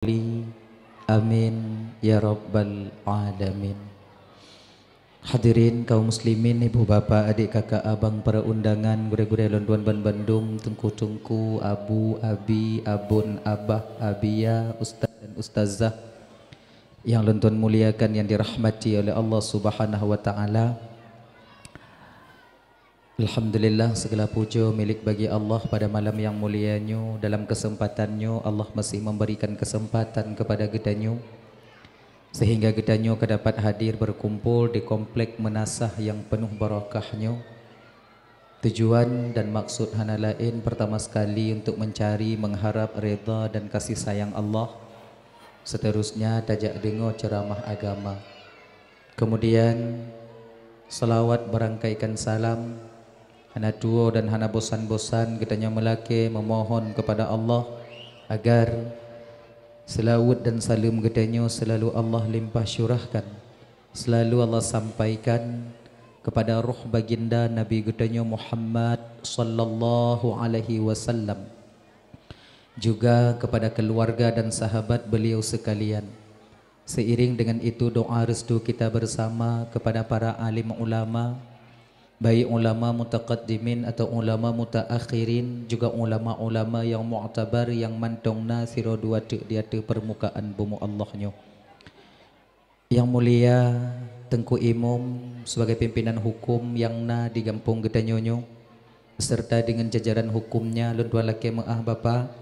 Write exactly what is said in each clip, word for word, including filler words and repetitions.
Amin ya rabbal alamin. Hadirin kaum muslimin, ibu bapak, adik kakak, abang, para undangan, gurée-gurée lôn tuan ban bandum, teungku-teungku, abu, abi, abon, abah, abiya, ustaz dan ustazah yang lôn tuan muliakan, yang dirahmati oleh Allah Subhanahu wa taala. Alhamdulillah, segala puja milik bagi Allah pada malam yang mulia nyoe. Dalam kesempatan nyoe, Allah masih memberikan kesempatan kepada geutanyoe, sehingga geutanyoe ka dapat hadir berkumpul di komplek meunasah yang penuh barakah nyoe. Tujuan dan maksud hana laén, pertama sekali untuk mencari, mengharap redha dan kasih sayang Allah. Seterusnya, tajak deungoe ceramah agama. Kemudian, selawat barangkaikan salam, hana tuwoe dan hana bosan-bosan geutanyoe meulakée memohon kepada Allah agar selawat dan saleuem geutanyoe selalu Allah limpah syurahkan, selalu Allah sampaikan kepada roh baginda Nabi geutanyoe Muhammad sallallahu alaihi wasallam, juga kepada keluarga dan sahabat beliau sekalian. Seiring dengan itu, doa restu kita bersama kepada para alim ulama, baik ulama mutaqaddimin atau ulama mutaakhirin, juga ulama-ulama yang mu'tabar yang mantong na sidroe dua teuk di ateueh permukaan bumoe Allah nyoe. Yang mulia Teungku Imum sebagai pimpinan hukum yang na di gampông geutanyoe nyoe, beserta dengan jajaran hukumnya, lôn tuan lakée meu'ah Bapak.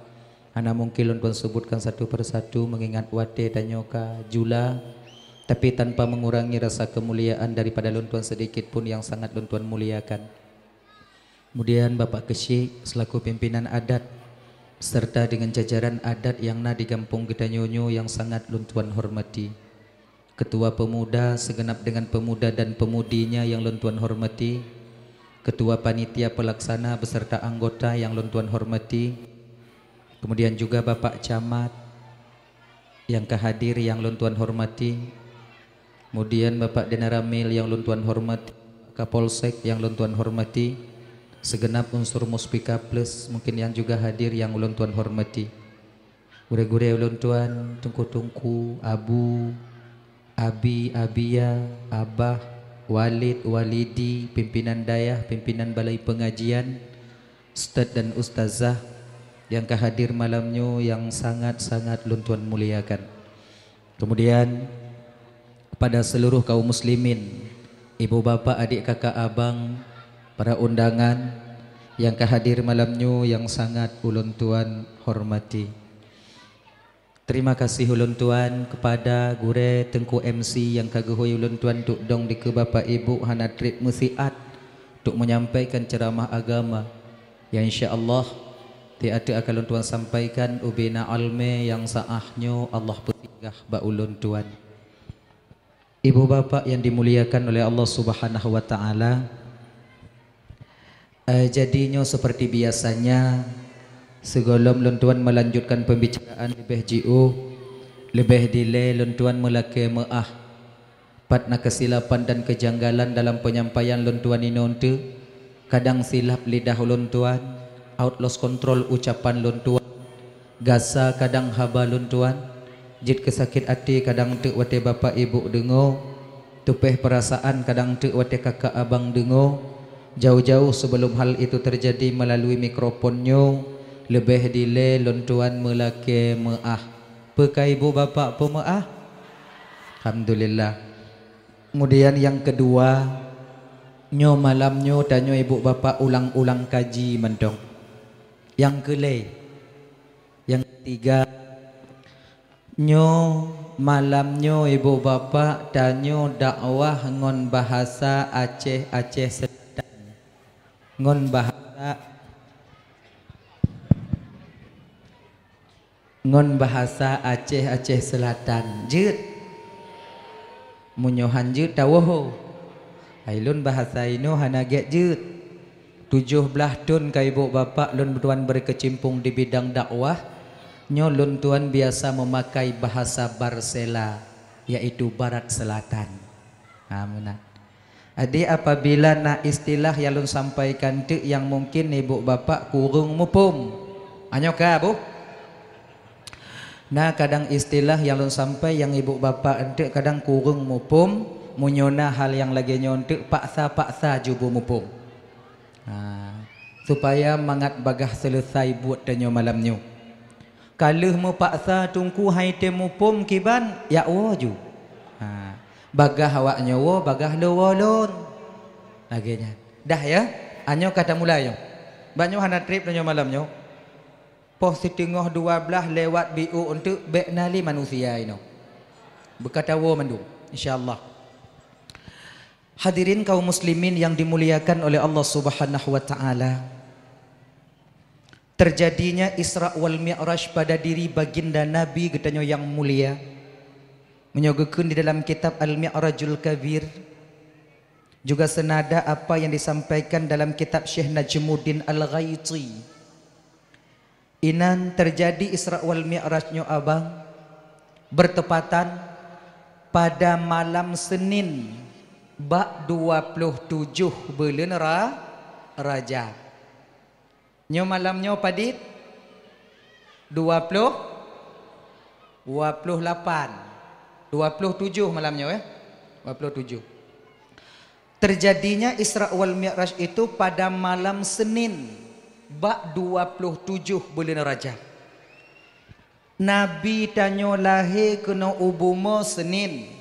Hana mungkin lôn tuan sebutkan satu persatu, mengingat watée tanyoe ka jula, tapi tanpa mengurangi rasa kemuliaan daripada lôn tuan sedikit pun yang sangat lôn tuan muliakan. Kemudian Bapak Keuchik selaku pimpinan adat, serta dengan jajaran adat yang na di gampông geutanyoe nyoe yang sangat lôn tuan hormati. Ketua Pemuda segenap dengan pemuda dan pemudinya yang lôn tuan hormati, Ketua Panitia Pelaksana beserta anggota yang lôn tuan hormati, kemudian juga Bapak Camat yang ka hadir yang lôn tuan hormati, kemudian Bapak Danramil yang lôn tuan hormati, Kapolsek yang lôn tuan hormati, segenap unsur Muspika Plus mungkin yang juga hadir yang ulôn tuan hormati. Gurée-gurée ulôn tuan, teungku-teungku, abu, abi, abiya, abah, walid, walidi, pimpinan dayah, pimpinan balai pengajian, ustaz dan ustazah yang ka hadir malam nyoe yang sangat-sangat lôn tuan muliakan. Kemudian, kepada seluruh kaum muslimin, ibu bapak, adik kakak abang, para undangan yang ka hadir malam nyoe yang sangat ulôn tuan hormati. Terima kasih ulôn tuan kepada gurée Teungku M C yang ka geuhôi ulôn tuan duk dong dikeue bapak ibu hana treb meusiat duk menyampaikan ceramah agama. Ya, insya Allah, di ateueh akan lôn tuan sampaikan ubena almé nyang sa'ah nyoe Allah peusinggah bak ulôn tuan. Ibu bapak yang dimuliakan oleh Allah Subhanahu wa taala, eh, jadi nyoe seperti biasanya, sigohlom lôn tuan melanjutkan pembicaraan leubeh jiôh, leubeh dilée lôn tuan meulakée meu'ah. Pat na keusilapan dan keujanggalan dalam penyampaian lôn tuan inoe teuk, kadang silap lidah ulôn tuan, out lost control ucapan lôn tuan, gasa kadang haba lôn tuan, jeuet keu sakét até kadang teuk watée bapak ibu deungoe, tupéh peurasaan kadang teuk watée kakak abang deungoe, jauh-jauh sebelum hal itu terjadi melalui mikrofon nyoe, leubeh dilée lôn tuan meulakée meu'ah. Peu ka ibu bapak peumeu'ah? Alhamdulillah. Kemudian nyang keudua, nyoe malam nyoe tanyoe ibu bapak ulang-ulang kaji mantong. Nyang keulhée, nyang ketiga, nyoe malam nyoe ibu bapak tanyoe dakwah ngon bahasa Aceh, Aceh Selatan. Ngon bahasa Ngon bahasa Aceh, Aceh Selatan, jeuet. Meunyoe han jeuet, tawoe. Hai lôn bahasa inoe hana gét jeuet. Tujoh blaih thon ka ibu bapak lôn tuan berkecimpung di bidang dakwah, nyoe lôn tuan biasa memakai bahasa Barsela, yaitu Barat Selatan. Ha, meunan. Jadi, apabila na istilah nyang lôn sampaikan teuk nyang mungkin ibu bapak kureueng muphom, anyoe ka, boh? Na kadang istilah nyang lôn sampai nyang ibu bapak eunteuk kadang kureueng muphom, meunyoe na hal nyang lagée nyoe eunteuk paksa-paksa ju beumuphom. Ha, supaya mangat bagaih seuleusai buet tanyoe malam nyoe. Ka lheueh meupaksa teungku hai tém muphom kiban, jak woe ju. Ha, bagaih awak nyoe woe, bagaih lôn woe lôn. Lagée nyan. Dah ya, nyoe ka tamulai nyoe. Bak nyoe hana treb tanyoe malam nyoe. Poh siteungoh dua blaih lewat biôh eunteuk bék na lé manusia inoe. Beukatawoe mandum, insya Allah. Hadirin kaum muslimin yang dimuliakan oleh Allah Subhanahu wa taala. Terjadinya Isra wal Mi'raj pada diri baginda Nabi geutanyoe nyang mulia. Meunyoe geukheun di dalam kitab Al-Mi'rajul Kabir, juga senada apa yang disampaikan dalam kitab Syekh Najmuddin Al-Ghaiti. Inan terjadi Isra wal Mi'raj nyoe abang bertepatan pada malam Senin bak dua puluh tujoh buleuen Ra-, Rajab. Nyoe malam nyoe padit? Dua puluh, dua puluh lapan. Dua puluh tujoh malam nyoe, eh? Dua puluh tujoh. Terjadinya Isra wal Mi'raj itu pada malam Senin bak dua puluh tujoh buleuen Rajab. Nabi tanyoe lahé keunoe u bumoe Senin.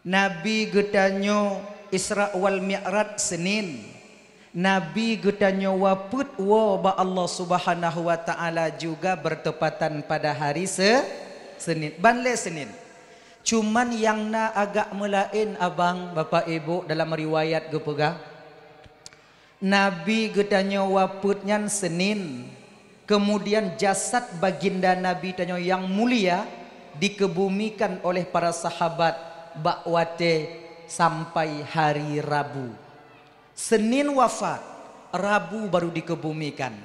Nabi geutanyoe Isra wal Mi'raj Senin. Nabi geutanyoe wafeuet woe bak Allah Subhanahu wa taala juga bertepatan pada hari Se-, Senin. Ban lé Senin. Cuman nyang na agak meulaén abang, bapak ibu, dalam riwayat geupeugah, Nabi geutanyoe wafeuet nyan Senin, kemudian jasad baginda Nabi tanyoe nyang mulia dikebumikan oleh para sahabat bak watée sampai hari Rabu. Senin wafat, Rabu baru dikebumikan.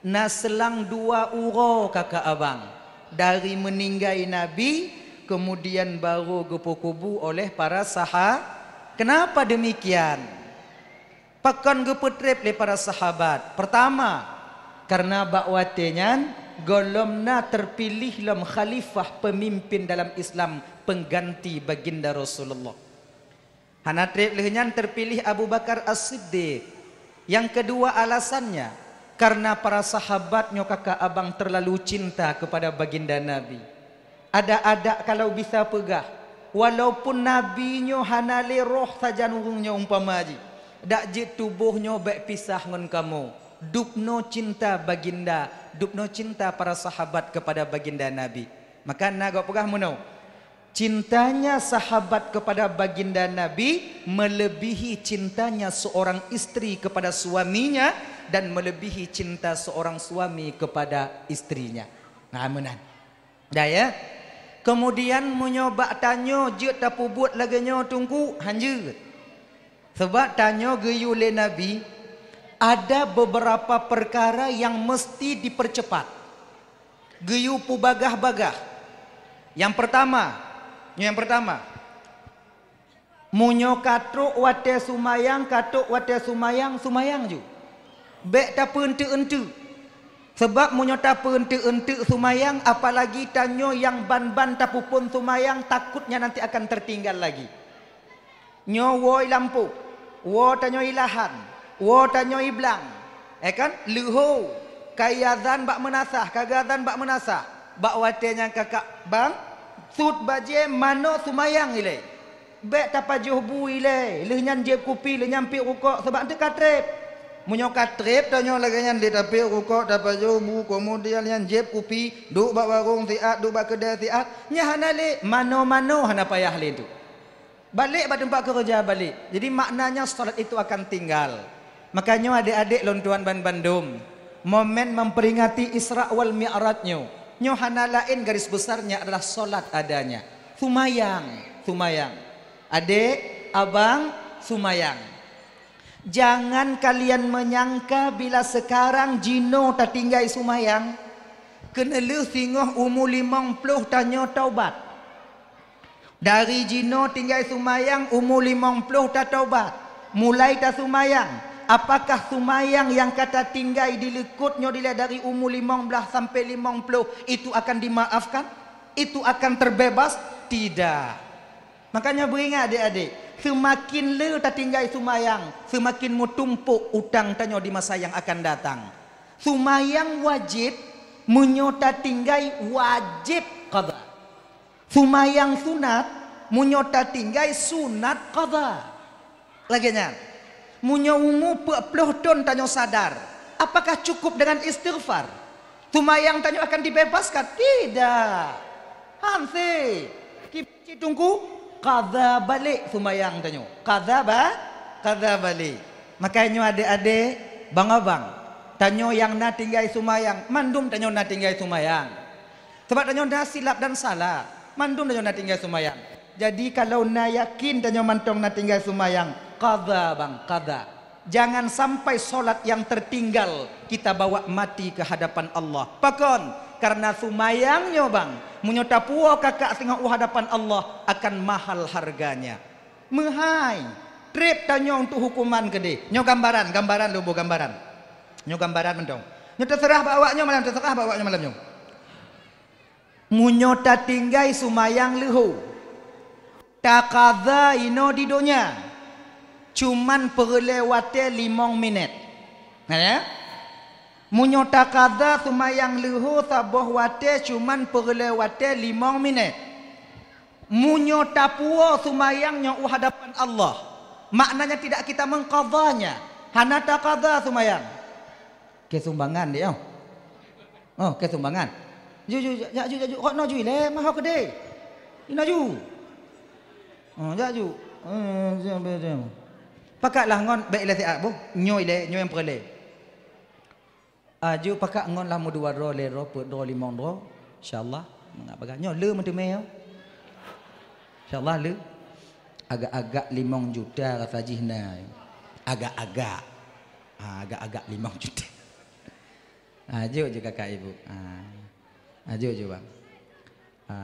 Na seulang dua uroe kakak abang dari meuninggai Nabi, kemudian baru geupeukubu oleh para saha-, kenapa demikian? Pakon geupeutreb lé para sahabat? Pertama, karena bak watée nyan gohlom na terpilih lom khalifah pemimpin dalam Islam pengganti baginda Rasulullah. Hana treb lheueh nyan terpilih Abu Bakar As-Siddiq. Yang kedua alasannya, karena para sahabat nyoe kakak abang terlalu cinta kepada baginda Nabi. Adak-adak kalau bisa peugah, walaupun Nabi nyoe hana lé roh sajan ureuëng nyoe umpama jih, dak jeuet tuboh nyoe bék pisah ngon kamoe. Dubnoe cinta baginda, dubnoe cinta para sahabat kepada baginda Nabi. Maka na gob peugah meunoe, cintanya sahabat kepada baginda Nabi melebihi cintanya seorang istri kepada suaminya dan melebihi cinta seorang suami kepada istrinya. Nah, meunan. Dah ya. Kemudian meunyoe bak tanyoe jeuet tapeubuet lagée nyoe teungku, hanjeuet. Sebab tanyoe geuyue lé Nabi, ada beberapa perkara yang mesti dipercepat. Geuyue peubagah-bagah. Yang pertama, yang pertama, meunyoe ka trok watée sumayang, ka trok watée sumayang, sumayang ju. Bék tapeueunteuk-eunteuk. Sebab meunyoe tapeueunteuk-eunteuk sumayang, apalagi tanyoe nyang ban-ban tapeuphon sumayang, takutnya nanti akan tertinggal lagi. Nyoe woe i lampôh, woe tanyoe i lahan, woe tanyoe i blang, eh kan? Leuho, ka iazan bak meunasah, ka geuazan bak meunasah. Bak watée nyan kakak bang, sut bajée manoe sumayang ilée. Bék tapajoh bu ilée, lheueh nyan jieb kupi, lheueh nyan piep rukok, sabab eunteuk ka treb. Meunyoe ka treb, tanyoe lagée nyan lé tapiep rukok, tapajoh bu, keumudian nyan jieb kupi, duek bak warong siat, duek bak keudée siat, nyan hana lé, manoe-manoe hana payah lé tu. Balek bak teumpat keureuja balek. Jadi maknanya salat itu akan tinggal. Makanya adek-adek lôn tuan ban bandum, momen memperingati Isra wal Mi'raj nyoe, nyoe hana laén garis besarnya adalah salat adanya. Sumayang, sumayang. Adek, abang, sumayang. Jangan kalian menyangka bila sekarang jinoe tatinggai sumayang, keuneulheueh singoh umu limong ploh tanyoe taubat. Dari jinoe tinggai sumayang umu limong ploh tatobat, mulai tasumayang. Apakah sumayang nyang ka tatinggai di likot nyoe dilée dari umu limong blaih sampai limong ploh itu akan dimaafkan? itu akan terbebas? Tidak. Makanya beuingat adik-adik, seumakin le tatinggai seumayang, seumakin meutumpôk utang tanyoe di masa nyang akan datang. Seumayang wajéb, meunyoe tatinggai wajéb qadha. Seumayang sunat, meunyoe tatinggai sunat qadha. Lagée nyan, meunyoe umu peuet ploh thon tanyoe sadar, apakah cukup dengan istighfar? Seumayang tanyoe akan dibebaskan? Tidak. Hanse. Ki-, cit teungku, qadha balék seumayang tanyoe. Qadha ba-, qadha balék. Makanya nyoe adék-adék, bang-abang, tanyoe nyang na tinggai seumayang, mandum tanyoe na tinggai seumayang. Sabab tanyoe na silap dan salah, mandum tanyoe na tinggai seumayang. Jadi kalau na yakin tanyoe mantong na tinggai seumayang, qadha bang, qadha. Jangan sampai solat yang tertinggal kita bawa mati ke hadapan Allah. Pakon? Karena seumayang nyoe bang, meunyoe tapuwoe kakak singoh u hadapan Allah, akan mahal harganya. Meuhai, treb tanyoe untuk hukuman keudeh. Nyoe gambaran, gambaran lôn boh gambaran. Nyoe gambaran mantong. Nyoe teuseurah bak awak nyoe malam, teuseurah bak awak nyoe malam nyoe. Meunyoe tatinggai seumayang leuho, taqadha inoe di donya, cuman peureulée watée limong minét. Na ya? Meunyoe taqadha seumayang leuho saboh watée cuman peureulée watée limong minét. Meunyoe tapuwoe seumayang nyoe u hadapan Allah, maknanya tidak kita mengqadhanya, hana taqadha seumayang. Keu sumbangan deh, oh. Oh, keu sumbangan. Ju, ju, jak, jak ju, jak ju. Kok noe ju ilée, meuho keudeh. Inoe ju. Oh, jak ju. Eh, siap, siap, siap. Pakatlah ngon bék ilée siat boh. Nyoe ilée, nyoe nyang peureulée. Aju pakak ngon lah meudua droe, lhée droe, peuet droe, limong droe. Insya Allah, mangat bagah. Nyoe le meuteumé nyoe. Insya Allah le. Agak-agak limong juta rasa jih na. Agak-agak. Ha, agak-agak limong juta. Ha, jok je kakak ibu. Ha. Ha, jok je bang. Ha.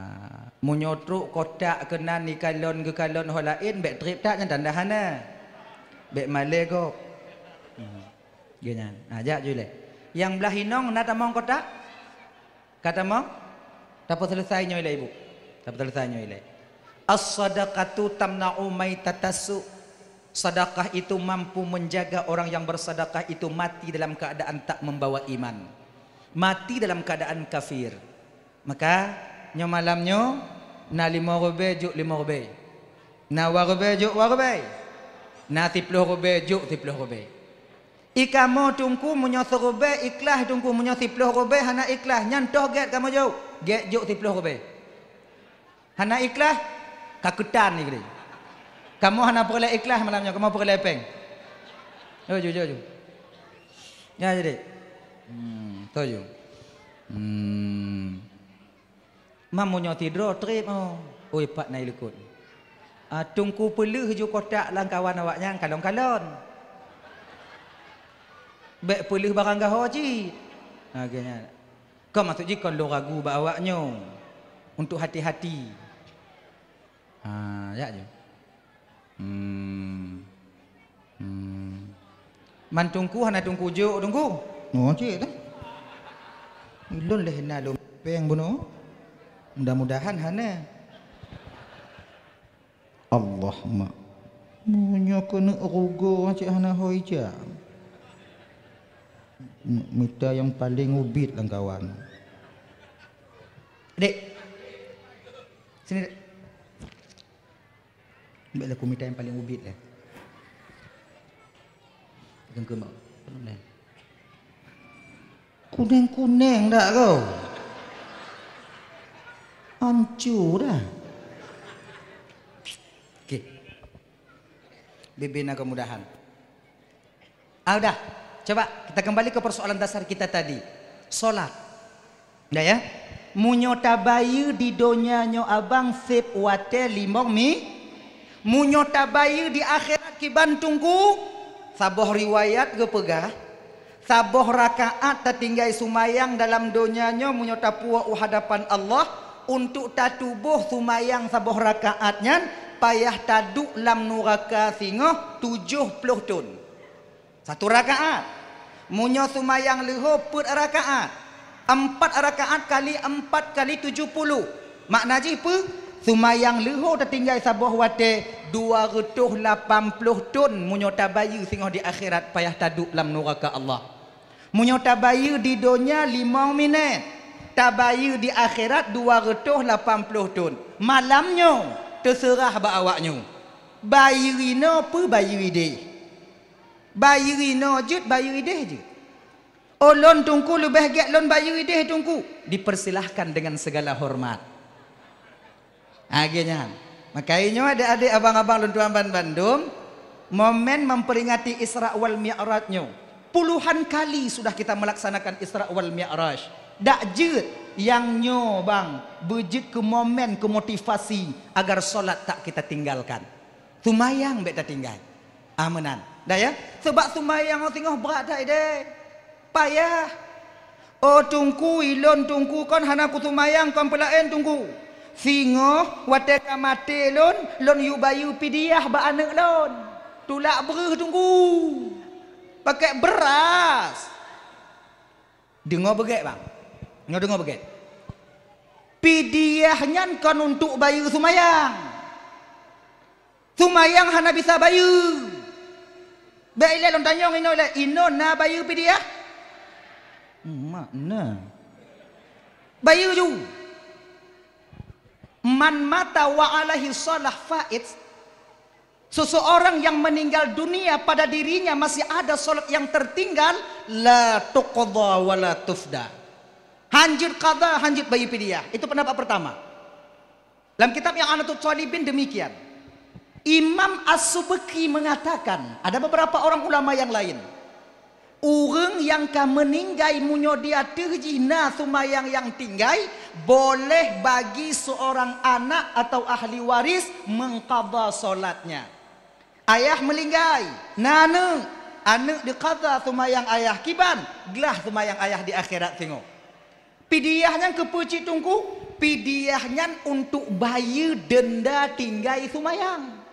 Meunyoe trok kotak keunan ikalon geukalon ho laén, bék treb that nyan tanda hana. Bék malée gob. Hmm. Geuh nyan. Ha, jak ju ilée. Nyang blah inong na tamong kotak? Ka tamong? Tapeuseuleusoe nyoe ilée ibu. Tapeuseuleusoe nyoe ilée. As-sadaqatu tamna'u maitatas su'. Sedekah itu mampu menjaga orang yang bersedekah itu mati dalam keadaan tak membawa iman. Mati dalam keadaan kafir. Maka, nyoe malam nyoe, na limong ribée jok limong ribée. Na dua ribée jok dua ribée. Na siploh ribée jok siploh ribée. I kamoe teungku meunyoe siribée ikhlaih teungku, meunyoe siploh ribée hana ikhlaih, nyan toh gét kamoe jok, gét jok siploh ribée. Hana ikhlaih, ka keutan ni geude. Kamoe hana peureulée ikhlaih malam nyoe, kamoe peureulée péng. Yo ju, yo ju. Ya jadi. Hmm, to ju. Hmm. Mam meunyoe sidroe treb, oh. Oi, pat na ilikot. Ah, teungku peuleueh ju kotak lam kawan awak nyan kalon-kalon. Bék peuleueh barang gaho cit. Ha, geuh nyan. Kon maksud jih kon lôn ragu bak awak nyoe. Untuk hati-hati. Ha, jak ju. Hmm. Hmm. Man teungku hana teungku jok teungku. Oh, cit dah. Ulôn leh na lôn péng bunoe. Mudah-mudahan hana. Allah mak. Meunyoe keuneuk rugoe cit hana ho ija. Mita nyang paleng ubit lam kawan. Dek. Sini, Dek. Ambil lah kumita nyang paleng ubit lah. Kengkeu mak. Kuneng-kuneng dak kau? Hancur dah. Okey. Bibina kemudahan. Ah, udah. Coba kita kembali ke persoalan dasar kita tadi. Solat. Dah ya. Meunyoe tabayeue di donya nyoe abang seb watée limong mi, meunyoe tabayeue di akhirat kiban teungku, saboh riwayat geupeugah, saboh rakaat tatinggai sumayang dalam donya nyoe meunyoe tapuwoe u hadapan Allah, untuk tatuboh sumayang saboh rakaat nyan payah taduek lam nuraka singoh tujoh ploh thon. Satu rakaat. Meunyoe sumayang leuho peuet rakaat. Empat rakaat kali empat kali tujoh puluh. Makna jih peue? Seumayang leuho tatinggai saboh watée dua reutôh lapan ploh thon meunyoe tabayeue singoh di akhirat payah taduek lam nuraka Allah. Meunyoe tabayeue di donya limong minét, tabayeue di akhirat dua reutôh lapan ploh thon. Malam nyoe teuseurah bak awaknyoe. Bayeue inoe peue bayeue ideh? Bayeue inoe jeuet, bayeue ideh jeuet? Oh, lôn Teungku leubeh gét lôn bayeue ideh Teungku. Dipersilahkan dengan segala hormat. Lagée nyan. Maka nyoe adek-adek abang-abang lôn tuan ban bandum, momen memperingati Isra wal Mi'raj nyoe. Puluhan kali sudah kita melaksanakan Isra wal Mi'raj. Dak jeuet nyang nyoe bang, beujeuet keu momen, keu motivasi agar solat tak kita tinggalkan. Seumayang bék tatinggai. Ah, meunan. Dah ya? Sebab seumayang singoh brat that ideh. Payah. Oh Teungku, ilôn Teungku kon hana kuseumayang kon peulaén Teungku. Singoh watée ka maté lôn, lôn yue bayeue pidiah bak aneuëk lôn. Tulak breuh Teungku. Pakai beras. Deungoe beugét bang. Nyoe deungoe beugét. Pidiah nyan kon untuk bayeue seumayang. Seumayang hana bisa bayeue. Bék ilée lôn tanyong inoe ilée, inoe na bayeue pidiah? Mak na. Bayeue ju. Man mata wa alaihi shalah fait. Seseorang yang meninggal dunia pada dirinya masih ada salat yang tertinggal, la tuqda wa la tufda. Hanjeuet qadha, hanjeuet bayeue pidiah. Itu pendapat pertama. Dalam kitab I'anatut Thalibin demikian. Imam As-Subki mengatakan, ada beberapa orang ulama yang lain. Ureuëng nyang ka meuninggai meunyoe di ateueh jih na seumayang nyang tinggai, boleh bagi seorang anak atau ahli waris mengqadha salatnya. Ayah meuninggai, na aneuëk, aneuëk diqadha seumayang ayah kiban, glah seumayang ayah di akhirat singoh. Pidiah nyan keupeue cit Teungku? Pidiah nyan untuk bayeue deunda tinggai seumayang.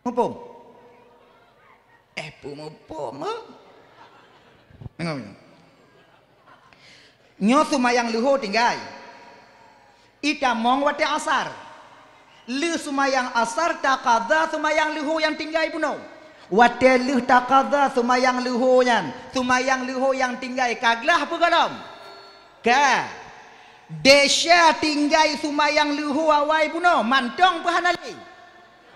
Muphom? Eh, peue muphom, eh? Deungoe nyoe. Nyoe seumayang leuho tinggai. Itamong watée asar. Lheueh seumayang asar taqadha seumayang leuho nyang tinggai bunoe. Watée lheueh taqadha seumayang leuho nyan, seumayang leuho nyang tinggai ka glah peue gohlom? Ka. Desya tinggai seumayang leuho awai bunoe, mantong peue hana lé?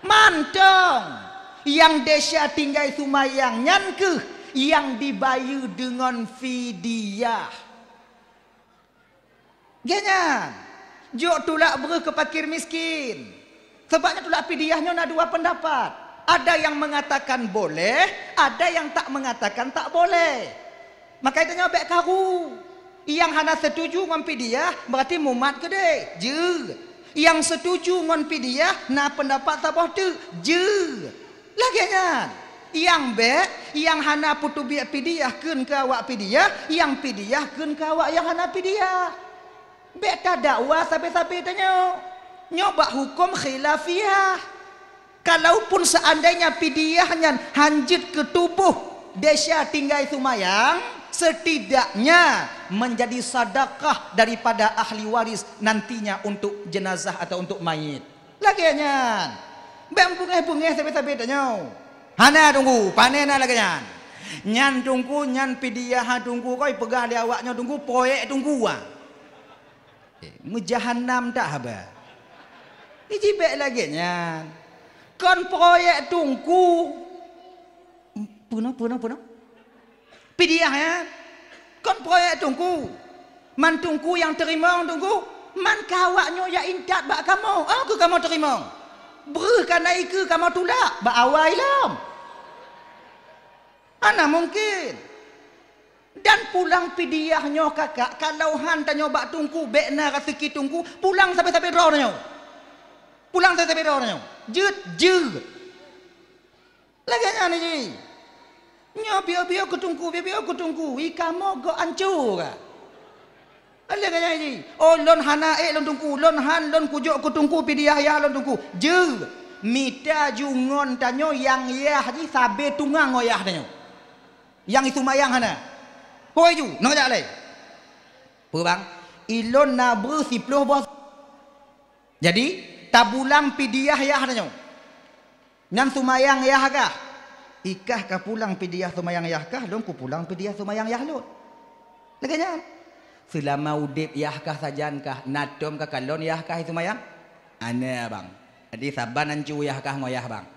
Mantong! Nyang desya tinggai seumayang nyan kheueh nyang dibayeue deungon fidyah. Geuh nyan, jok tulak breuh keu fakir miskin. Sabab nyan tulak fidyah nyoe na dua pendapat. Ada yang mengatakan boleh, ada yang tak mengatakan tak boleh. Maka itu nyoe bék karu. Nyang hana setuju ngon fidyah, berarti mumat keudeh. Jeuet. Nyang setuju ngon fidyah, na pendapat saboh teuk. Jeuet. Lagée nyan. Nyang bék, nyang hana peuteubiet fidyah kheun keu awak fidyah, nyang fidyah kheun keu awak nyang hana fidyah. Bék tadakwa sabe-sabe tanyoe. Nyoe bak huköm khilafiyah. Kalaupun seandainya fidyah nyan hanjeuet keu tuboh desya tinggai seumayang, setidaknya menjadi sedekah daripada ahli waris nantinya untuk jenazah atau untuk mayit. Lagée nyan. Bék beungéh-beungéh sabe-sabe tanyoe. Hana Teungku, pane na lagée nyan. Nyan Teungku, nyan fidyah Teungku, kon peugah lé awak nyoe Teungku, proyek Teungku, ah. Eh, meujahannam that haba. Iji bék lagée nyan. Kon proyek Teungku. Peunoh, peunoh, peunoh. Fidyah nyan. Kon proyek Teungku. Man Teungku nyang teurimong Teungku. Man keu awak nyoe jak intat bak kamoe. Oh, keu kamoe teurimong. Breuh kana ikeue kamoe tulak bak awai lom. Hana mungken. Dan pulang fidyah nyoe kakak, kalau han tanyoe bak Teungku, bék na raseuki Teungku, pulang sabe-sabe droe tanyoe. Pulang sabe-sabe droe tanyoe. Jeuet, jeuet. Lagée nyan jih. Nyoe piôh-piôh keu Teungku, piôh-piôh keu Teungku. Ih, kamoe gok ancô ka. Lagée nyan jih. Oh, lôn hana ék lôn Teungku, lôn han lôn kujok keu Teungku fidyah yah lôn Teungku. Jeuet. Mita ju ngon tanyoe nyang yah jih sabe tungang ngon yah tanyoe. Nyang iseumayang hana. Hôi ju, nyoe jak lé. Peue bang? Ilôn na breuh siploh boh. Jadi, tapulang pidiah yah tanyoe. Nyan seumayang yah kah? Ikah ka pulang pidiah seumayang yah kah, lôn kupulang pidiah seumayang yah lôn. Lagée nyan. Seulama udeb yah kah sajan kah, na tom ka kalon yah kah seumayang? Hana, bang. Jadi saban ancu yah kah ngon yah bang.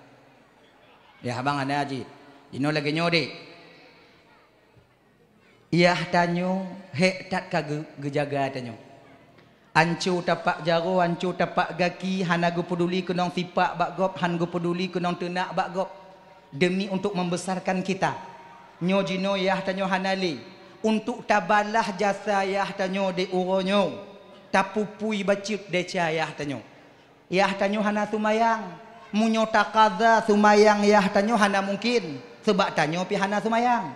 Yah bang hana cit. Inoe lagée nyoe deh. Yah tanyoe hék that ka geu-, geujaga tanyoe. Anco tapak jaroe, anco tapak gaki, hana geupeuduli keunong sipak bak gob, han geupeuduli keunong teunak bak gob, demi untuk membesarkan kita. Nyoe jinoe yah tanyoe hana lé. Untuk tabalah jasa yah tanyoe di uroe nyoe, tapupui bacut desya yah tanyoe. Yah tanyoe hana seumayang. Meunyoe takaza seumayang yah tanyoe hana mungken, seubab tanyoe pih hana seumayang.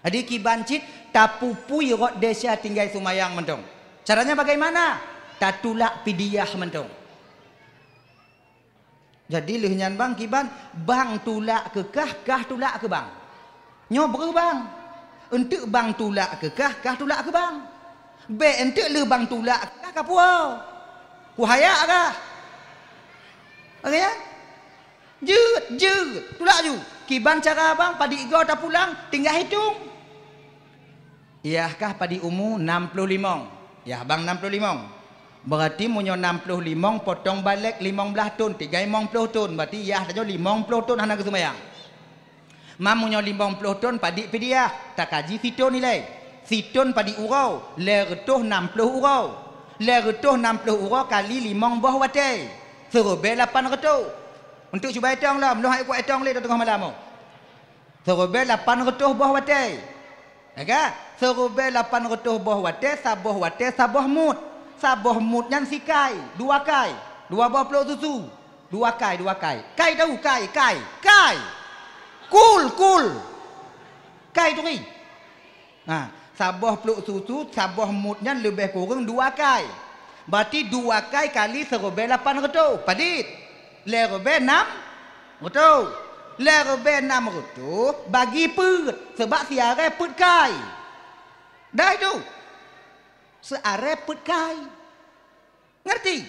Jadi kiban cit tapupui rot desya tinggai seumayang mantong. Caranya bagaimana? Tatulak pidiah mantong. Jadi lheueh nyan bang kiban, bang tulak keu kah, kah tulak keu bang. Nyoe breuh bang. Eunteuk bang tulak keu kah, kah tulak keu bang. Bék eunteuk lheueh bang tulak keu kah, ka puwoe. Kuhayak kah? Oke ya? Jeuet, jeuet. Tulak ju. Kiban cara bang, padit goe tapulang, tinggai hitong. Yah kah padit umu nam ploh limong. Yah bang nam ploh limong. Berarti meunyoe nam ploh limong potong balek limong blaih thon, tinggai limong ploh thon, berarti yah tanyoe limong ploh thon hana geuseumayang. Ma meunyoe limong ploh thon padit pidiah, takaji sithon ilée. Sithon padit uroe, lhée reutôh nam ploh uroe. Lhée reutôh nam ploh uroe kali limong boh watée. Siribée lapan reutôh. Untuk cuba itong lom, lôn hana kuat itong lé teungoh malam nyoe. Siribée lapan reutôh boh watée. Ya kan? Siribée lapan reutôh boh watée, saboh watée, saboh mut. Saboh mut nyan sikai, dua kai, dua boh plôk susu. Dua kai, dua kai. Kai tahu, kai, kai, kai. Kul, kul. Kai turi. Ha, saboh plôk susu, saboh mut nyan leubeh kureueng dua kai. Berarti dua kai kali siribée lapan reutôh. Padit? Lhée ribée nam reutôh. Lhée ribée nam reutôh bagi peuet, seubab siarée peuet kai. Dah itu. Siarée peuet kai. Ngerti?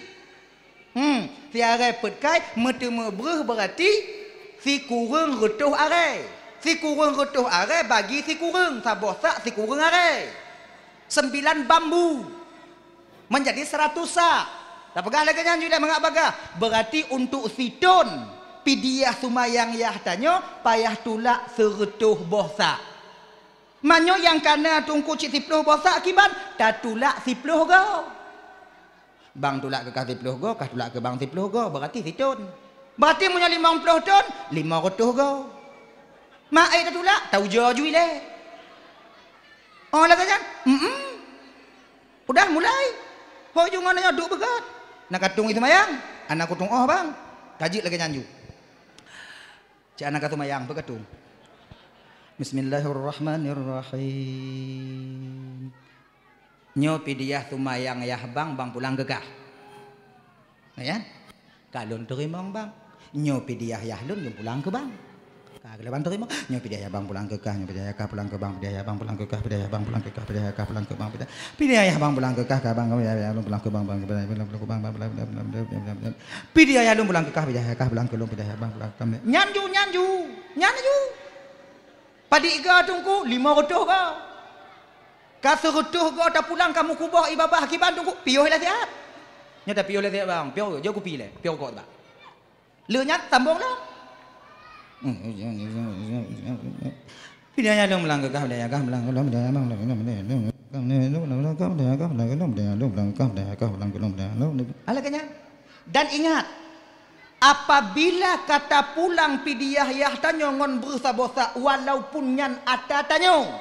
Hmm, siarée peuet kai meuteumé breuh berarti sikureueng reutôh arée. Sikureueng reutôh arée bagi sikureueng, saboh sak sikureueng arée. Sembilan bambu. Menjadi seratus sak. Tapeugah lagée nyan ju lé mangat bagah. Berarti untuk sithon pidiah seumayang yah tanyoe payah tulak seureutôh boh sak. Meunyoe nyang kana teungku cit siploh boh sak kiban, tatulak siploh goe. Bang tulak keu kah siploh goe, kah tulak keu bang siploh goe, berarti sithon. Berarti meunyoe limong ploh thon, lima reutôh goe. Ma ék tatulak, taujoe ju ilée. Oh lagée nyan? Mm-mm. Udah mulai. Ho ju ngon nyoe duek beugét. Na ka tueng seumayang, hana kutueng oh bang. Ka jeuet lagée nyan ju. Cak na ka seumayang, peu ka tueng. Bismillahirrahmanirrahim. Nyoe pidiah seumayang yah bang, bang pulang keu kah. Ya? Ka lôn teurimong bang. Nyoe pidiah yah lôn, lôn pulang keu bang. Ka lôn teurimong. Nyoe pidiah yah bang pulang keu kah, nyoe pidiah yah kah pulang keu bang, pidiah yah bang pulang keu kah, pidiah yah kah pulang keu bang, pidiah, pidiah yah bang pulang keu kah, ka bang, pidiah yah lôn pulang keu bang, bang, bang, bang, bang, bang, bang, bang, bang, pidiah yah lôn pulang keu kah, pidiah yah kah pulang keu lôn, pidiah yah bang pulang keu kah. Nyan ju, nyan ju, nyan ju. Padit goe teungku, lima reutôh goe. Ka seureutôh goe tapulang ka meukuboh ié babah kiban teungku, piôh lé siat. Nyoe tapiôh lé siat bang, piôh, jok kupi lé, piôh rukok bang. Lheueh nyan sambong lom. Alah keu nyan. Dan ingat, apabila ka tapulang pidiah yah tanyoe ngon breuh saboh sak, walaupun nyan ata tanyoe,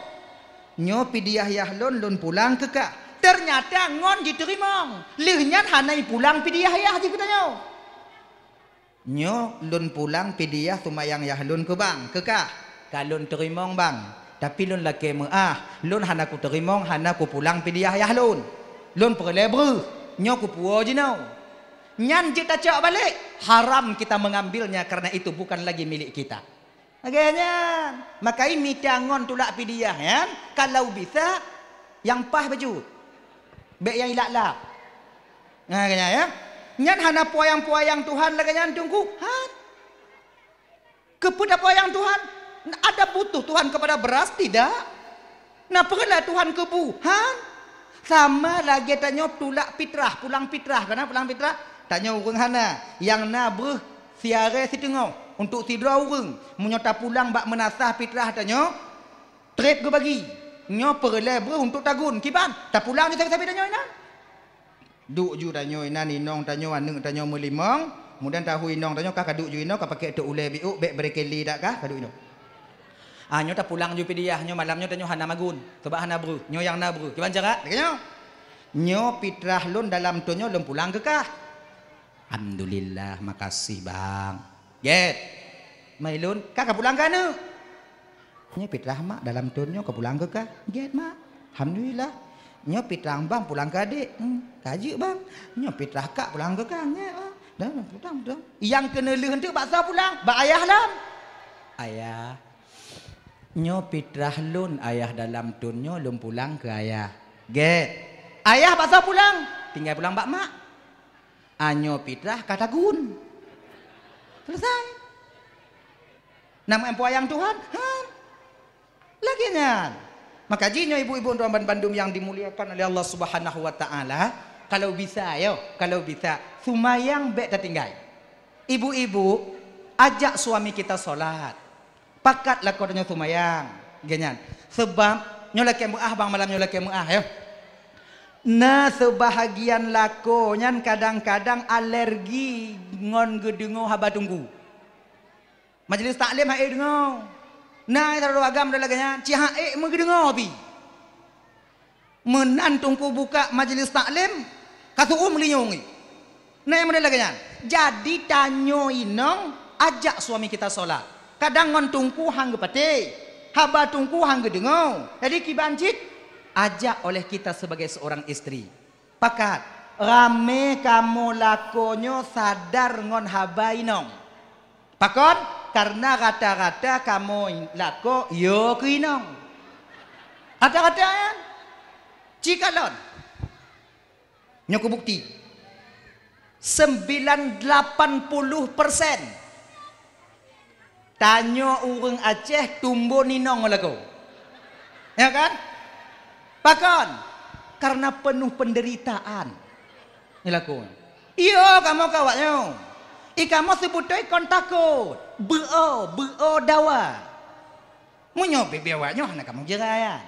nyoe pidiah yah lôn, lôn pulang keu kah. Teunyata ngon jiteurimong, lheueh nyan hana ipulang pidiah yah jih keu tanyoe. Nyoe lôn pulang pidiah seumayang yah lôn keu bang, keu kah? Ka lôn teurimong bang, tapi lôn lakée meuáh, lôn hana kuteurimong, hana kupulang pidiah yah lôn. Lôn peureulée breuh, nyoe kupuwoe jinoe. Nyan jeuet tacok balek, haram kita mengambilnya karena itu bukan lagi milik kita. Lagée nyan, makai mita ngon tulak pidiah nyan, kalau bisa nyang paih bacut. Bék nyang ilap-lap. Nah, kaya, ya. Nyan hana peuyang-peuyang Tuhan lagée nyan, Teungku. Han. Keupeue tapeuyang Tuhan? Ada butuh Tuhan kepada beras? Tidak. Na peureulée Tuhan keu bu? Han. Sama lagée tanyoe tulak fitrah, pulang fitrah. Kana pulang fitrah? Tanyoe ureuëng hana. Nyang na breuh siaré siteungoh untuk sidroe ureuëng. Meunyoe tapulang bak meunasah fitrah tanyoe, treb geubagi. Nyoe peureulée breuh untuk tagun. Kiban, tapulang nyoe sabe-sabe tanyoe inan. Duek ju tanyoe inan, inong tanyoe, aneuëk tanyoe meulimong, mudan tahu inong tanyoe kah kaduek ju inoe, ka pakai tok ulée biuk, bék brekeli dak kah kaduek inoe. Ah, nyoe tapulang ju pidiah, nyoe malam nyoe tanyoe hana magun, sabab hana breuh, nyoe nyang na breuh. Kiban cara? Lagée nyoe. Nyoe fitrah lôn dalam thon nyoe lôn pulang keu kah. Alhamdulillah, makasih, Bang. Gét. Mai lôn, ka, ka pulang keu aneuëk. Nyoe fitrah mak dalam thon nyoe ka pulang keu kah? Gét, Mak. Alhamdulillah. Nyoe fitrah bang pulang keu adék. Hmm, ka jeuet, Bang. Nyoe fitrah kak pulang keu kah? Gét, Bang. Dah, dah, dah, dah. Nyang keuneulheueh teuk bak soe pulang? Bak ayah lom. Ayah. Nyoe fitrah lôn ayah dalam thon nyoe lôn pulang keu ayah. Gét. Ayah bak soe pulang? Tinggai pulang bak mak. Anyoe fitrah ka tagun. Selesai. Nama empu ayang Tuhan? Han. Lagée nyan. Maka jih nyoe ibu-ibu dan bandum yang dimuliakan oleh Allah Subhanahu wa Taala, kalau bisa, yo, kalau bisa, sumayang bék tatinggai. Ibu-ibu, ajak suami kita sholat. Pakat lakoe tanyoe sumayang, geuh nyan. Seubab nyoe lakée meuáh, bang, malam nyoe lakée meuáh, yo. Na seubahagian lakoe nyan kadang-kadang alergi ngon geudeungoe haba teungku. Majelis taklim han ék deungoe. Na sidroe agam lagée nyan, cit han ék meugeudeungoe pih. Meunan teungku buka majelis taklim, ka tu'uem linyueng. Nah, nyang model lagée nyan. Jadi, tanyoe inong ajak suami kita sholat. Kadang ngon teungku han geupatéh, haba teungku han geudeungoe. Jadi, kiban cit ajak oleh kita sebagai seorang istri. Pakat, ramé kamoe lakoe nyoe sadar ngon haba inong. Pakon? Karena rata-rata kamoe lakoe yo keu inong. Rata-rata nyan. Cikalon. Nyoe kubukti. Sembilan lapan puluh persen tanyoe ureuëng Aceh tumbon inong lakoe. Ya kan? Pakon? Karena penuh penderitaan. Nyoe lakoe. Iyo, kamoe keu awaknyoe. I kamoe seubeutôi kon takot. Beu-o, beu-o dawa. Meunyoe bibie awaknyoe hana kamoe jeurai nyan.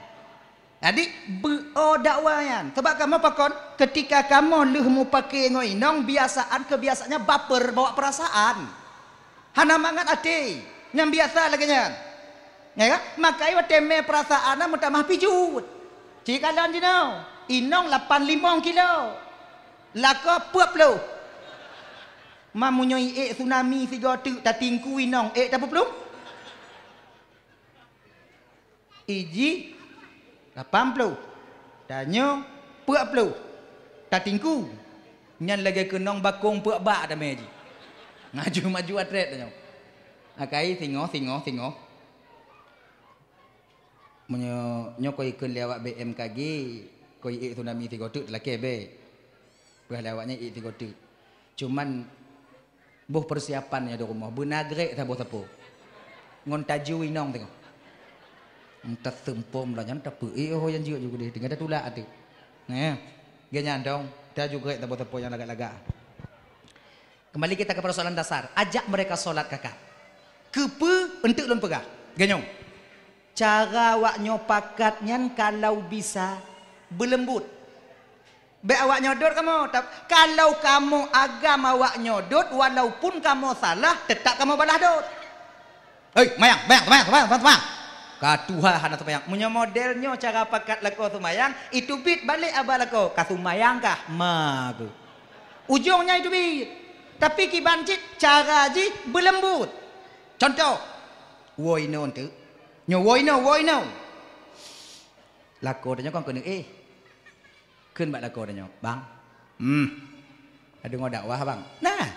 Jadi, beu-o dawa nyan. Sabab kamoe pakon, ketika kamoe lheueh mupake ngon inong, biasaan keubiasaannya baper, bawa perasaan. Hana mangat até. Nyang biasa lagée nyan. Ya kan? Maka watée mé perasaan na meutamah pijuet. Cikalon jinoe, inong lapan limong kilo. Lakoe peuet ploh. Ma meunyoe iék tsunami sigoe teuk tatingku inong ék tapeuplong? Iji lapan ploh, tanyoe peuet ploh, tatingku. Nyan lagée keunong bakong peuet bak tamé jih. Ngaju-maju atret tanyoe. Akai singoh, singoh, singoh. Meunyoe nyoe koi ikheun lé awak B M K G, koi ék tsunami sigoe teuk talakée bék. Peugah lé awak nyan ék sigoe teuk. Cuman boh persiapan nyoe di rumoh, beuna grek saboh sapo. Ngon taju inong teungoh. Taseumpom lah nyan tapeuék ho nyang jeuet ju keudeh, tinggai tatulak ateueh. Nah, geuh nyan dong, taju grek saboh sapo nyang lagak-lagak. Kembali kita ke persoalan dasar, ajak mereka sholat kakak. Keupeue enteuk lôn peugah? Geuh nyoe. Cara awak nyoe pakat nyan kalau bisa beuleumbut. Bék awak nyoe dot kamoe, tap-, kalau kamoe agam awak nyoe dot, walaupun kamoe salah, tetap kamoe balah dot. Hei, mayang, mayang, mayang, mayang, mayang, mayang. Ka tuha hana teumayang. Meunyoe model nyoe cara pakat lakoe teumayang, iteubiet balek aba lakoe, ka teumayang kah? Ma ku. Ujong nyan iteubiet. Tapi kiban cit cara jih beuleumbut. Contoh, woe inoe enteuk. Nyoe woe inoe, woe inoe. Lakoe tanyoe kon keuneuk éh. Kheun bak lakoe tanyoe, "Bang, hmm, ka deungoe dakwah, Bang?" Nah.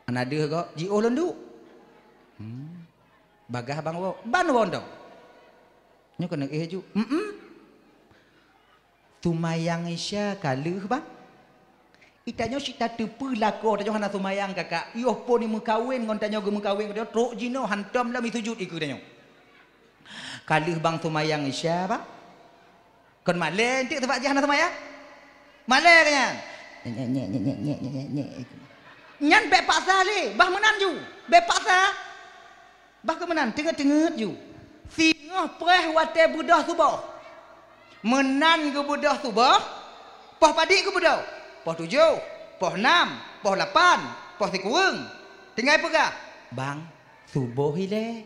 Hana deuh gob, jiôh lôn duek. Hmm. Bagaih bang woe, ban woe dong. Nyoe keuneuk éh ju. Hmm. Seumayang Isya ka lheueh, bang. Itanyoe cit tateupeue lakoe tanyoe hana seumayang, kakak. Yoh phon meukawen ngon tanyoe geumeukawen, tanyoe trok jinoe hantom lom sujut ikeue tanyoe. Ka lheueh bang seumayang Isya, bang. Kon malèe enteuk sabab jih hana seumayang? Malèe ka nyan? Nyan bèk paksa lé, bah meunan ju. Bèk paksa. Bah keu meunan, teungeut-teungeut ju. Singoh preh watèe beudôh suboh. Meunan geubeudôh suboh, poh padit geubeudôh? Poh tujoh, poh nam, poh lapan, poh sikureueng. Tinggai peugah, "Bang, suboh ilèe."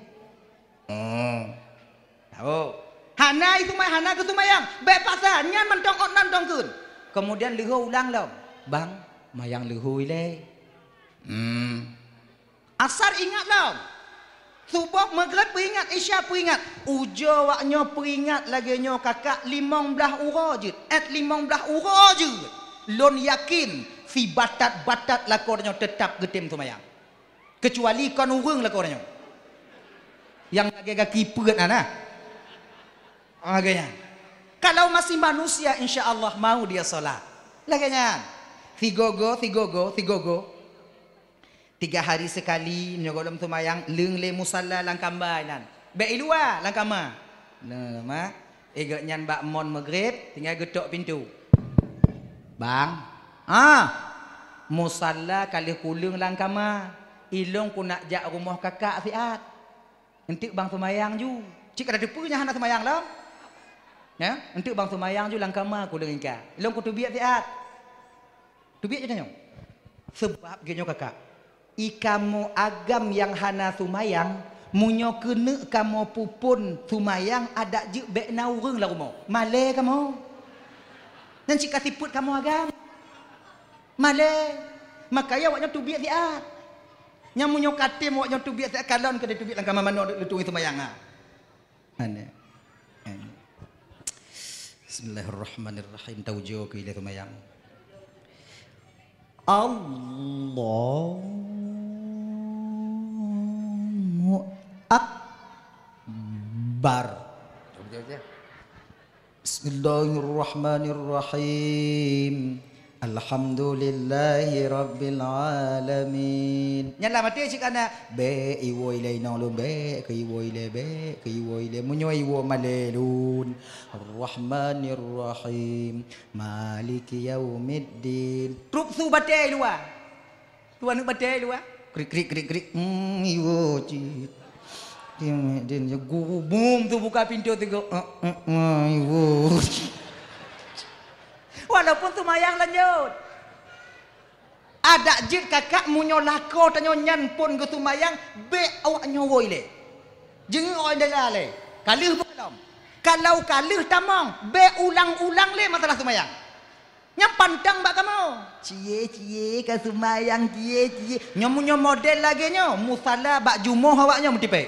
Oh. Tahu. Hana iseumayang, hana geuseumayang. Bèk paksa, nyan mantong ôt nan tongkeun. Keumudian leuhô ulang lom. "Bang, mayang leuhô ilèe." Hmm. Asar ingat lom. Suboh, Maghrib peuingat, Isya peuingat. Ujoe awak nyoe peuingat lagèe nyoe, kakak, limong blaih uroe jeuet. Ét limong blaih uroe jeuet. Lôn yakin, sibatat-batat lakoe tanyoe teutap geutem seumayang. Keucuali kon ureueng lakoe tanyoe. Nyang lagèe gaki peuet na, nah. Lagèe nyan. Kalau masih manusia, insya Allah mau dia sholat. Lagèe nyan. Sigogo, sigogo, sigogo. Tiga hari sekali, nyoe gohlom seumayang, leueng lé musalla lam kamba inan. Bèk i luwa, lam kama. Nah, ma. Eh, gobnyan bak mon Maghrib, tinggai geutok pintoe. "Bang, ah, musalla ka lheueh kuleueng lam kama. Ilôn kunak jak rumoh kakak siat. Enteuk bang seumayang ju." Cit ka tateupeue nyan hana seumayang lom. Ya, "Enteuk bang seumayang ju lam kama kuleueng ingka. Ilôn kuteubiet siat." Teubiet ju tanyoe. Seubab geutanyoe kakak, i kamoe agam nyang hana seumayang, meunyoe keuneuk kamoe peuphon seumayang, adak jeuet bèk na ureueng lam rumoh. Malèe kamoe. Nyan cit ka sifeuet kamoe agam. Malèe. Makajih awak nyoe teubiet siat. Nyan meunyoe ka tem awak nyoe teubiet siat, kalon keu teubiet lam kama manoe leutueng seumayang, ha. Aneh. Aneh. Bismillahirrahmanirrahim. Taujoe keu ilèe seumayang. Allahu Akbar. Bismillahirrahmanirrahim. Alhamdulillahi rabbil alamin. Nyan lah maté cit kana. Bèk iwoe ilèe inong lôn, bèk keu iwoe ilèe, bèk keu iwoe ilèe. Meunyoe iwoe malèe lôn. Arrahmanirrahim. Maliki yaumiddin. Trup su batèe luwa. Luwa neuk batèe luwa. Krik, krik, krik, krik. Hmm, iwoe cit. Dia, dia, dia gubum tu buka pintu tu, go. Eh, eh, eh, iwoe. Walaupun seumayang lanjut. Adak jeuet kakak meunyoe lakoe tanyoe nyan phon geuseumayang, bèk awak nyoe woe ilèe. Jeungeuk awak nyoe ilèe. Ka lheueh beukalon. Kalau ka lheueh tamong, bèk ulang-ulang lé masalah seumayang. Nyang pantang bak kamoe. Cie, cie, ka seumayang, cie, cie. Nyoe meunyoe model lagèe nyoe, musala bak jumoh awak nyoe meutipèe.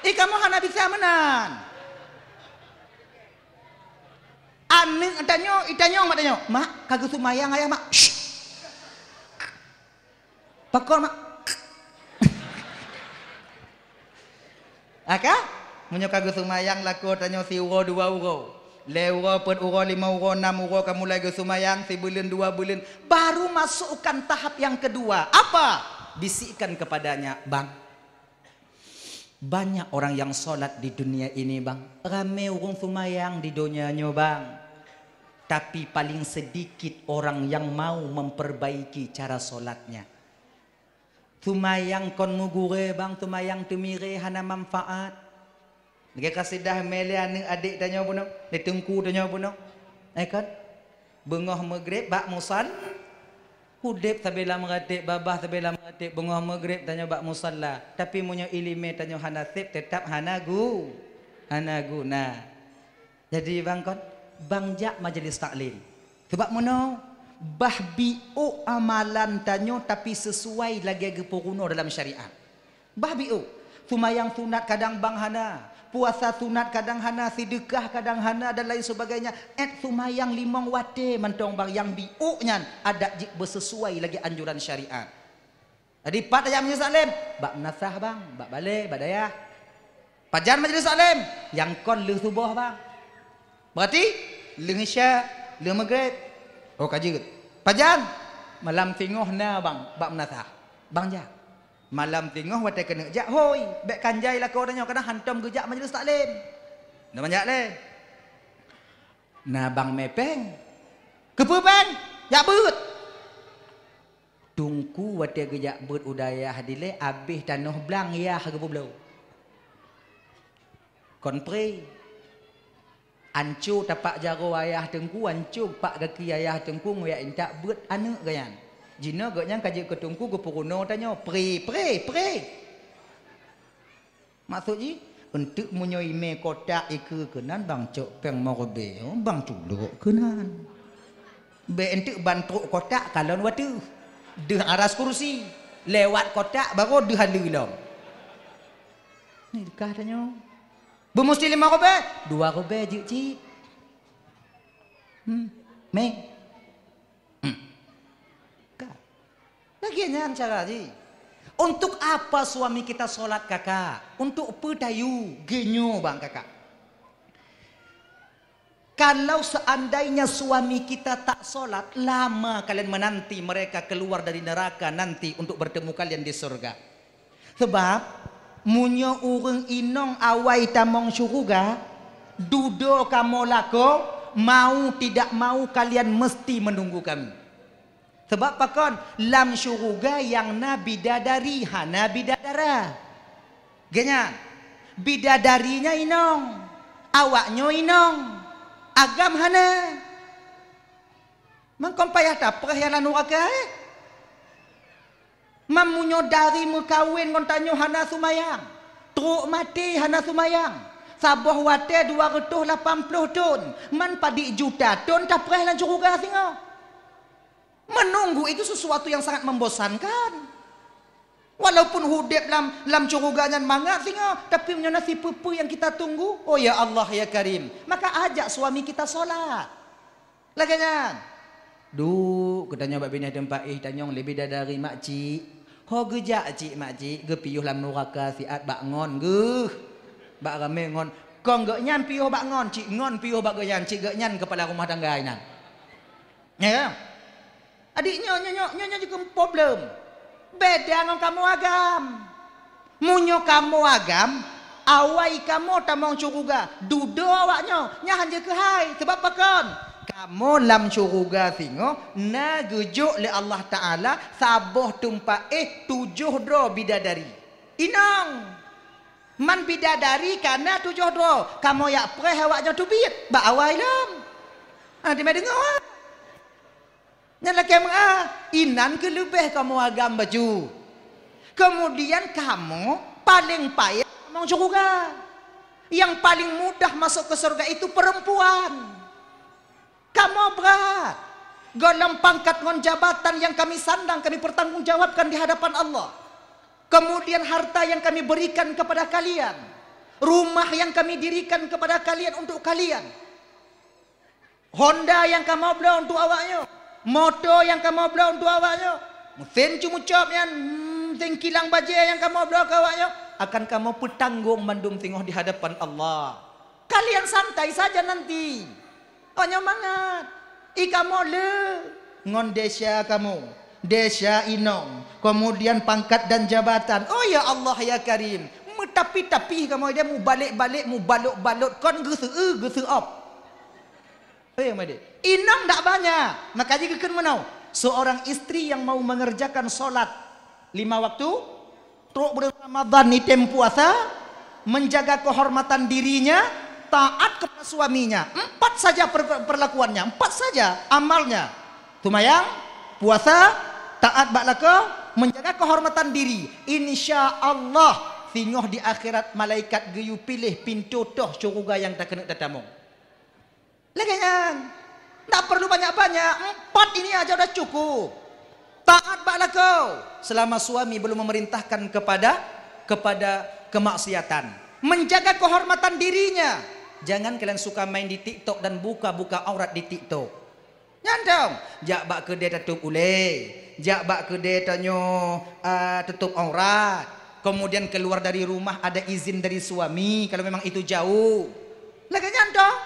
Eh, kamoe hana bisa meunan. Aneuk tanyoe, itanyong mak tanyoe, "Mak, ka geuseumayang ayah, Mak?" Syh. Pakon, Mak? Aka, meunyoe ka geuseumayang lakoe tanyoe siuroe dua uroe, lhèe uroe, peuet uroe, limong uroe, nam uroe ka mulai geuseumayang, sibuleuen dua buleuen, baru masukkan tahap yang kedua. Apa? Bisikkan kepadanya, "Bang, banyak orang yang sholat di dunia ini, Bang. Ramé ureueng seumayang di donya nyoe, Bang. Tapi paling sedikit orang yang mau memperbaiki cara sholatnya." Seumayang kon meugurèe, Bang, seumayang teumirèe hana manfaat. Lagèe kasidah mè lé aneuk adék tanyoe bunoe, lé teungku tanyoe bunoe. Eh, kan? Beungoh Maghrib bak musal-, udép sabe lam ratéb, babah sabe lam ratéb, beungoh Maghrib tanyoe bak musala. Tapi meunyoe ileumèe tanyoe hana sép, teutap hana gu-, hana guna. Jadi, Bang, kon, Bang jak majelis taklim. Sabab meunoe, bah biôk amalan tanyoe tapi seusuai lagèe geupeurunoe dalam syariat. Bah biôk, seumayang sunat kadang bang hana, puasa sunat kadang hana, seudeukah kadang hana dan lain sebagainya. Ét seumayang limong watèe mantong bang nyang biôk nyan adat jeuet beuseusuai lagèe anjuran syariat. Jadi, pat tajak majelis taklim? Bak meunasah, Bang, bak balè, bak dayah. Pajan majelis taklim? Nyang kon lheueh suboh, Bang. Berarti, Lheueh Isya, lheueh Maghrib. Oh, ka jeuet. Pajan? Malam singoh na bang, bak meunasah. Bang jak. Malam singoh watée keuneuk jak, hôi, bék kanjai lakoe tanyoe, kadang hantom geujak majelis taklim. Na bang jak lé. Na bang mé péng. Keupeue péng? Jak beuet. Teungku watée geujak beuet u dayah dilée, abéh tanoh blang yah geupeubloe. Kon pré. Anco tapak jaroe ayah teungku, anco pak gaki ayah teungku, ngon jak intat beuet aneuëk geuhnyan. Jinoe geuhnyan ka jeuet keu teungku geupeurunoe tanyoe, pré, pré, pré. Maksud jih, eunteuk meunyoe imé kotak ikeue keunan bang cok péng meureubi, bang tulok keunan. Bék eunteuk ban trok kotak kalon wateuh. Deuh aras kursi. Lewat kotak baru deuh aleue lom. Ni deukah tanyoe. Beumusti lima ribée, dua ribée jeuet cit. Hmm. Mé. Hmm. Ka. Lagée nyan cara jih. Untuk apa suami kita sholat, Kakak? Untuk peue tayue? Geunyoe bang, Kakak. Kalau seandainya suami kita tak sholat, lama kalian menanti mereka keluar dari neraka nanti untuk bertemu kalian di surga. Sebab, meunyoe ureuëng inong awai tamong syeuruga, dudoe kamoe lakoe, mau tidak mau kalian mesti menunggu kami. Sebab pakon? Lam syeuruga nyang na bidadari, hana bidadara. Geuhnyan, bidadari nyan inong, awaknyoe inong, agam hana. Mangkon payah tapreh nyang lam nuraka, eh? Man meunyoe dari meukawen ngon tanyoe hana seumayang, trok maté hana seumayang, saboh watée dua reutôh lapan ploh thon, man padit juta thon tapreh lam syeuruga singoh. Menunggu itu sesuatu yang sangat membosankan. Walaupun udeb lam, lam syeuruga nyan mangat singoh, tapi meunyoe na sipeue-peue nyang kita tunggu, oh ya Allah, ya Karim, maka ajak suami kita sholat. Lagée nyan. Duek, geutanyoe bak binéh teumpat éh tanyong lé bidadari makcik. Ho geujak cit makcik, geupiôh lam nuraka siat bak ngon geuh. Bak ramé ngon. Kon geuhnyan piôh bak ngon, cit ngon piôh bak geuhnyan, cit geuhnyan keupala rumah tangga inan. Ya. Adik nyoe, nyoe, nyoe, nyoe, nyoe jeuet keu problem. Beda ngon kamoe agam. Meunyoe kamoe agam, awai kamoe tamong syeuruga, dudoe awaknyoe, nyan han jeuet keuhai. Sabab pakon? Kamoe lam syeuruga singoh na geujok lé Allah Taala saboh teumpat éh tujoh droe bidadari. Inong, man bidadari ka na tujoh droe, kamoe jak preh awaknyoe teubiet bak awai lom. Ah, teuma deungoe. Nyan lakée meu'ah, inan keuh leubeh kamoe agam bacut. Keumudian kamoe paleng payah tamong syeuruga. Nyang paleng mudah masôk keu syeuruga itu peurempuan. Kamoe brat. Gohlom pangkat ngon jabatan nyang kami sandang kami peurtanggongjawabkan di hadapan Allah. Keumudian harta nyang kami beurikan keupada kalian. Rumah nyang kami dirikan keupada kalian untuk kalian. Honda nyang kamoe bloe untuk awaknyoe, moto nyang kamoe bloe untuk awaknyoe, meusén cumucop nyan, hmm, meusén kilang bajée nyang kamoe bloe keu awaknyoe, akan kamoe peutanggong mandum singoh di hadapan Allah. Kalian santai saja nanti. Awaknyoe mangat. I kamoe le ngon desya kamoe, desya inong, keumudian pangkat dan jabatan. Oh ya Allah ya Karim, meutapi-tapi kamoe dia mubalek-balek, mubalot-balot kon geuseu-, geuseuop. Eh, made. Inong dak banyak. Maka jih geukheun meunoe, seorang istri yang mau mengerjakan solat lima waktu, trok buleuen Ramadhan item puasa, menjaga kehormatan dirinya, taat kepada suaminya. Empat saja per-, perlakuannya, empat saja amalnya. Seumayang, puasa, taat bak lakoe, menjaga kehormatan diri. Insya Allah, singoh di akhirat malaikat geuyue piléh pintoe toh syeuruga nyang takeuneuk tatamong. Lagée nyan. Tak perlu banyak-banyak. Empat ini aja udah cukup. Taat bak lakoe selama suami belum memerintahkan kepada, kepada kemaksiatan. Menjaga kehormatan dirinya. Jangan kalian suka main di TikTok dan buka-buka aurat di TikTok. Nyan dong. Jak bak keudée tatôb ulée. Jak bak keudée tanyoe, ah, tutôb aurat. Kemudian keluar dari rumah ada izin dari suami kalau memang itu jauh. Lagée nyan dong.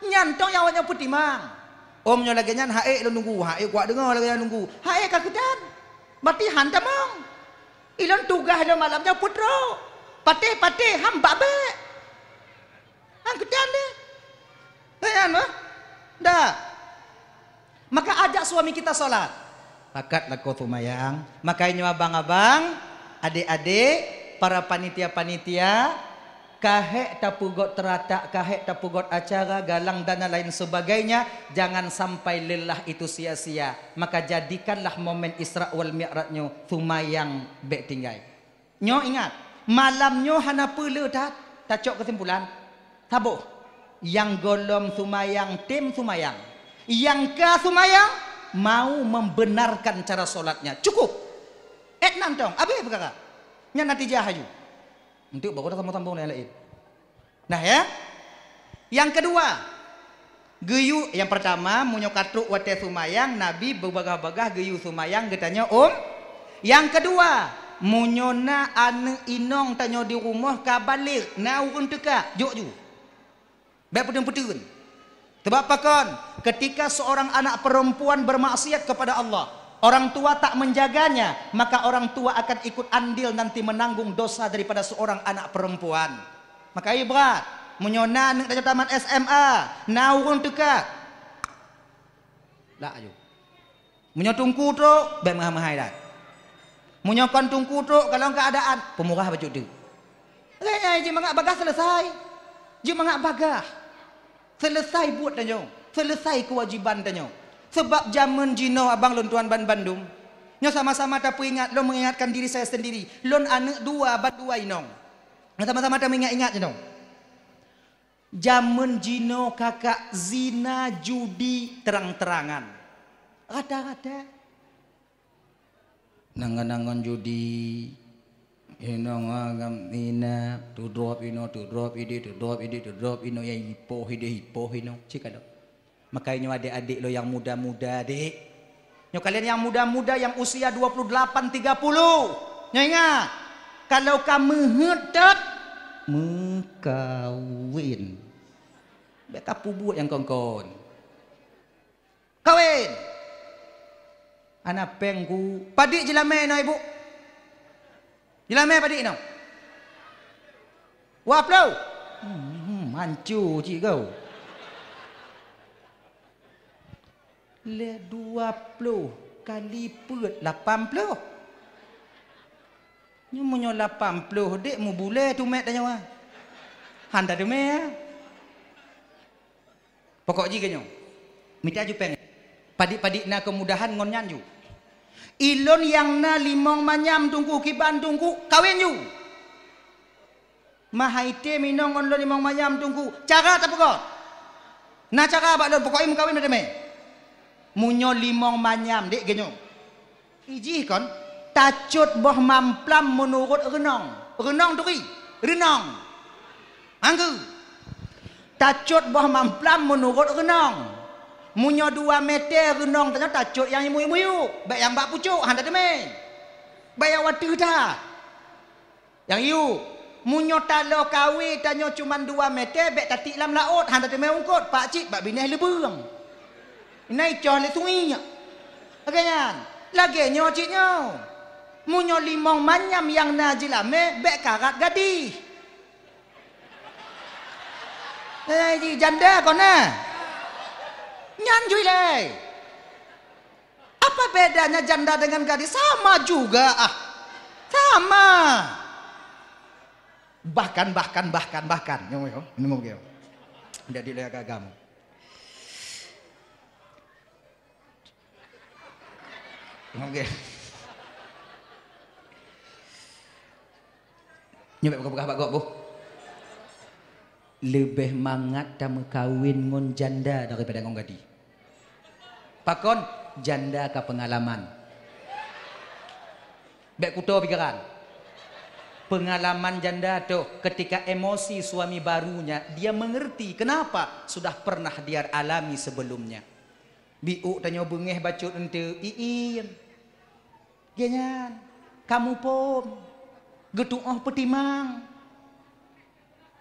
Nyan tong nyang awak nyoe peutimang. Om nyoe lagée nyan, hai lôn nunggu, hai kuat deungoe lagée nyan nunggu. Hai ka keudan. Berarti han tamong. Ilôn tugaih lôn malam nyoe peutrok. Patéh-patéh han bak bék. Han keudan deh. Nyan mah. Dah. Maka ajak suami kita salat. Pakat lakoe seumayang. Maka nyoe abang-abang, adék-adék, para panitia-panitia, ka hék tapeugot teuratak, ka hék tapeugot acara, galang dan lain sebagainya, jangan sampai lelah itu sia-sia. Maka jadikanlah momen Isra wal Mi'raj nyoe seumayang bék tinggai. Nyoe ingat, malam nyoe hana peue le that, tacok keusimpulan. Saboh, nyang gohlom seumayang tem seumayang. Nyang ka seumayang mau membenarkan cara solatnya. Cukup. Et nantong, habéh peukara. Nyan natijah aju. Enteuk baru dah sambung-sambung laén-laén. Nah, ya. Nyang keudua, geuyue, nyang peurtama, meunyoe ka trok watée seumayang, Nabi beubagaih-bagaih geuyue seumayang geutanyoe, um. Nyang keudua, meunyoe na aneuëk inong tanyoe di rumoh ka baligh, na ureuëng teuka, jok ju. Bék peuteun-peuteun. Sebab pakon? Ketika seorang anak perempuan bermaksiat kepada Allah, orang tua tak menjaganya, maka orang tua akan ikut andil nanti menanggung dosa daripada seorang anak perempuan. Maka ié brat, meunyoe na aneuëk tanyoe tamat S M A, na ureuëng teuka, lak aju. Meunyoe teungku trok, bék meuhai-meuhai that. Meunyoe kon teungku trok, kalon keuadaan, peumurah bacut teuk. Lagée nyan jeuet mangat bagaih seuleusai. Jeuet mangat bagaih. Seuleusai buet tanyoe, seuleusai keuwajiban tanyoe. Sabab jamén jinoe abang lôn tuan ban bandum, nyoe sama-sama tapeuingat, lôn mengingatkan diri saya sendiri. Lôn aneuëk dua, ban dua inong. Nyoe sama-sama tameuingat-ingat jinoe. Jamén jinoe kakak zina judi terang-terangan. Rata-rata. Ngon-ngon judi, inong agam ina, tudrop ino, tudrop idi, tudrop idi, tudrop ino, ya ipoh idi, ipoh ino. Cik ada. Makanya nyoe adik-adik lo yang muda-muda, dek. Nyoe kalian yang muda-muda yang usia dua puluh delapan, tiga puluh. Nyoe ingat, kalau ka meuheuet that, meukawin. Bék ka peubuet nyang kon-kon. Kawin. Ana péng ku. Padit jilamé inoe, Ibu? Jilamé padit inoe? Dua ploh. Hmm, mancu cit kau. Lé dua ploh kali peuet lapan ploh. Nyoe meunyoe lapan ploh dek mubulée tumet tanyoe. Han tateumé, ya. Pokok jih keu nyoe, mita ju péng. Padit-padit na keumudahan ngon nyan ju. Ilôn nyang na limong manyam teungku, kiban teungku, kawin ju. Mahai tem inong ngon lôn limong manyam teungku, cara tapeugot. Na cara bak lôn, pokok jih meukawin na teumé. Meunyoe limong manyam, dek geunyoe. Ijih kon, tacot boh mamplam meunurot reunong. Reunong turi, reunong. Anggeue. Tacot boh mamplam meunurot reunong. Meunyoe dua meter reunong tanyoe tacot nyang imuyuek-muyuek, bék nyang bak pucok, han tateumé. Bék nyang wateuh that. Nyang yue, meunyoe taloe kawé tanyoe cuman dua meter, bék tatiek lam laôt, han tateumé ungkot, pakcit bak binéh leubeueng. Na icoh lé sungiek. Lagée nyan, lagée nyoe cit nyoe. Meunyoe limong manyam nyang na jilamé, bék karat gadih. Eh, ji janda kon na. Nyan jui lé. Apa bedanya janda dengan gadis? Sama juga, ah. Sama. Bahkan, bahkan, bahkan, bahkan. Nyoe, nyoe. Nemu ke? Jadi lé agam. Nemu ke? Nyoe bék peugah-peugah bak gob, boh. Leubeh mangat tameukawen ngon janda daripada ngon gadih. Pakon? Janda ka peungalaman. Bék kuto pikiran. Peungalaman janda toh, ketika emosi suami barunya, dia mengerti kenapa sudah pernah dia alami sebelumnya. Biôk tanyoe beungéh bacut eunteuk, iin. Geuhnyan, kamoe phon, geutu'oh peutimang.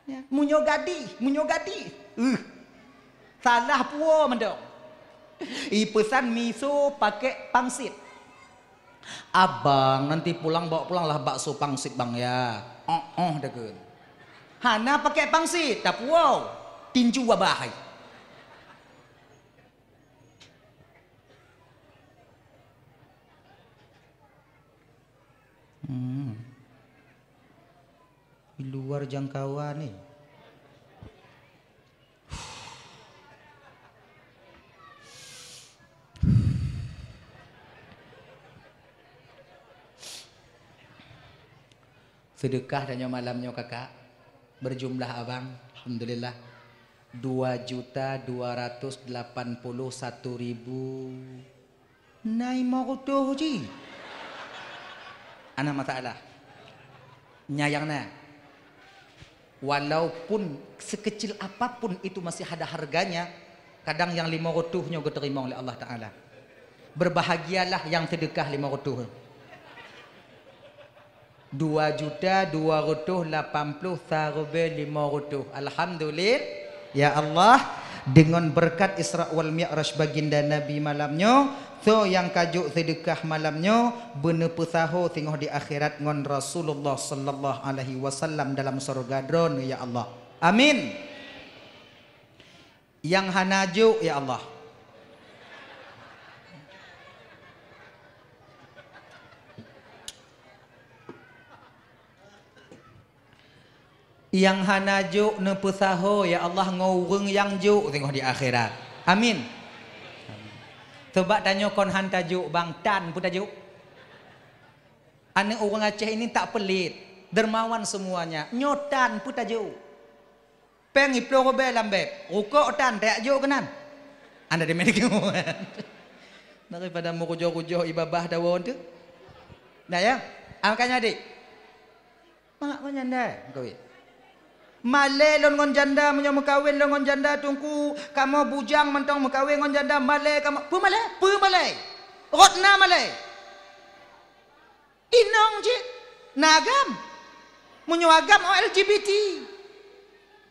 Ya, meunyoe gadih, meunyoe gadih, uh, Salah puwoe mantong. Ipeusan miso pakai pangsit. "Abang, nanti pulang bawa pulanglah bakso pangsit, Bang, ya." "Oh, oh," takheun. Hana pakai pangsit, tapuwoe. Tinju abah hai. Hmm. Di luar jangkauan ni. Seudeukah tanyoe malam nyoe, Kakak, beujumlah abang, alhamdulillah, dua juta dua ratus delapan puluh satu ribu. Na limong reutôh cit. Hana masalah. Nyan nyang na. Walaupun sekecil apapun itu masih ada harganya, kadang nyang limong reutôh nyoe geuteurimong lé Allah Taala. Berbahagialah nyang seudeukah limong reutôh. Dua juta dua reutôh lapan ploh sareubee limong reutôh. Alhamdulil-, ya Allah, deungon beureukat Isra wal Mi'raj Baginda Nabi malam nyoe, soe nyang ka jok seudeukah malam nyoe, beuneupeusaho singoh di akhirat ngon Rasulullah sallallahu alaihi wasallam dalam syeuruga Droeneuh, ya Allah. Amin. Nyang hana jok, ya Allah. Nyang hana jok neupeusaho, ya Allah, ngon ureuëng nyang jok singoh di akhirat. Amin. Sabab tanyoe kon han tajok, bang, tan peue tajok. Aneuk ureuëng Aceh ini tak pelit, dermawan semuanya. Nyoe tan peue tajok. Péng iploh rubée lam beb, rukok tan tajak jok keunan. Anda di Medan. Daripada meurujoh-rujoh ié babah dawa tu. Dah ya? Ah, makanya adik. Mak meunyan dai meukawen. Malée lôn ngon janda, meunyoe meukawen lôn ngon janda, Teungku, kamoe bujang mantong meukawen ngon janda, malée kamoe. Peue malée? Peue malée? Rot na malée. Inong cit na agam. Meunyoe agam, oh, L G B T.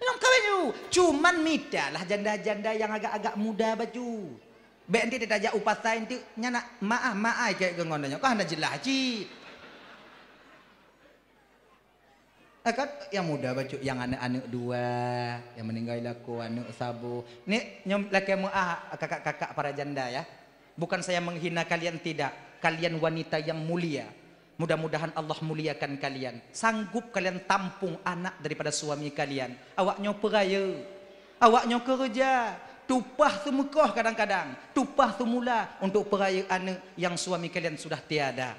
Inong kawin ju. Cuman mitalah janda-janda nyang agak-agak muda bacut. Bék nanti tajak u pasai nanti, nyan nak maah-maah keu ngon nyoe. Kah hana jeulaih cit. Eh, kan, nyang muda bacut, nyang aneuk-aneuk dua, nyang meuninggai lakoe aneuk saboh. Ni, nyoe lakée meuah kakak-kakak para janda, ya. Bukan saya menghina kalian, tidak. Kalian wanita yang mulia. Mudah-mudahan Allah muliakan kalian. Sanggup kalian tampung anak daripada suami kalian. Awak nyoe peurayeuk. Awak nyoe keureuja. Tupah seumeukoh kadang-kadang. Tupah seumula untuk peurayeuk aneuk yang suami kalian sudah tiada.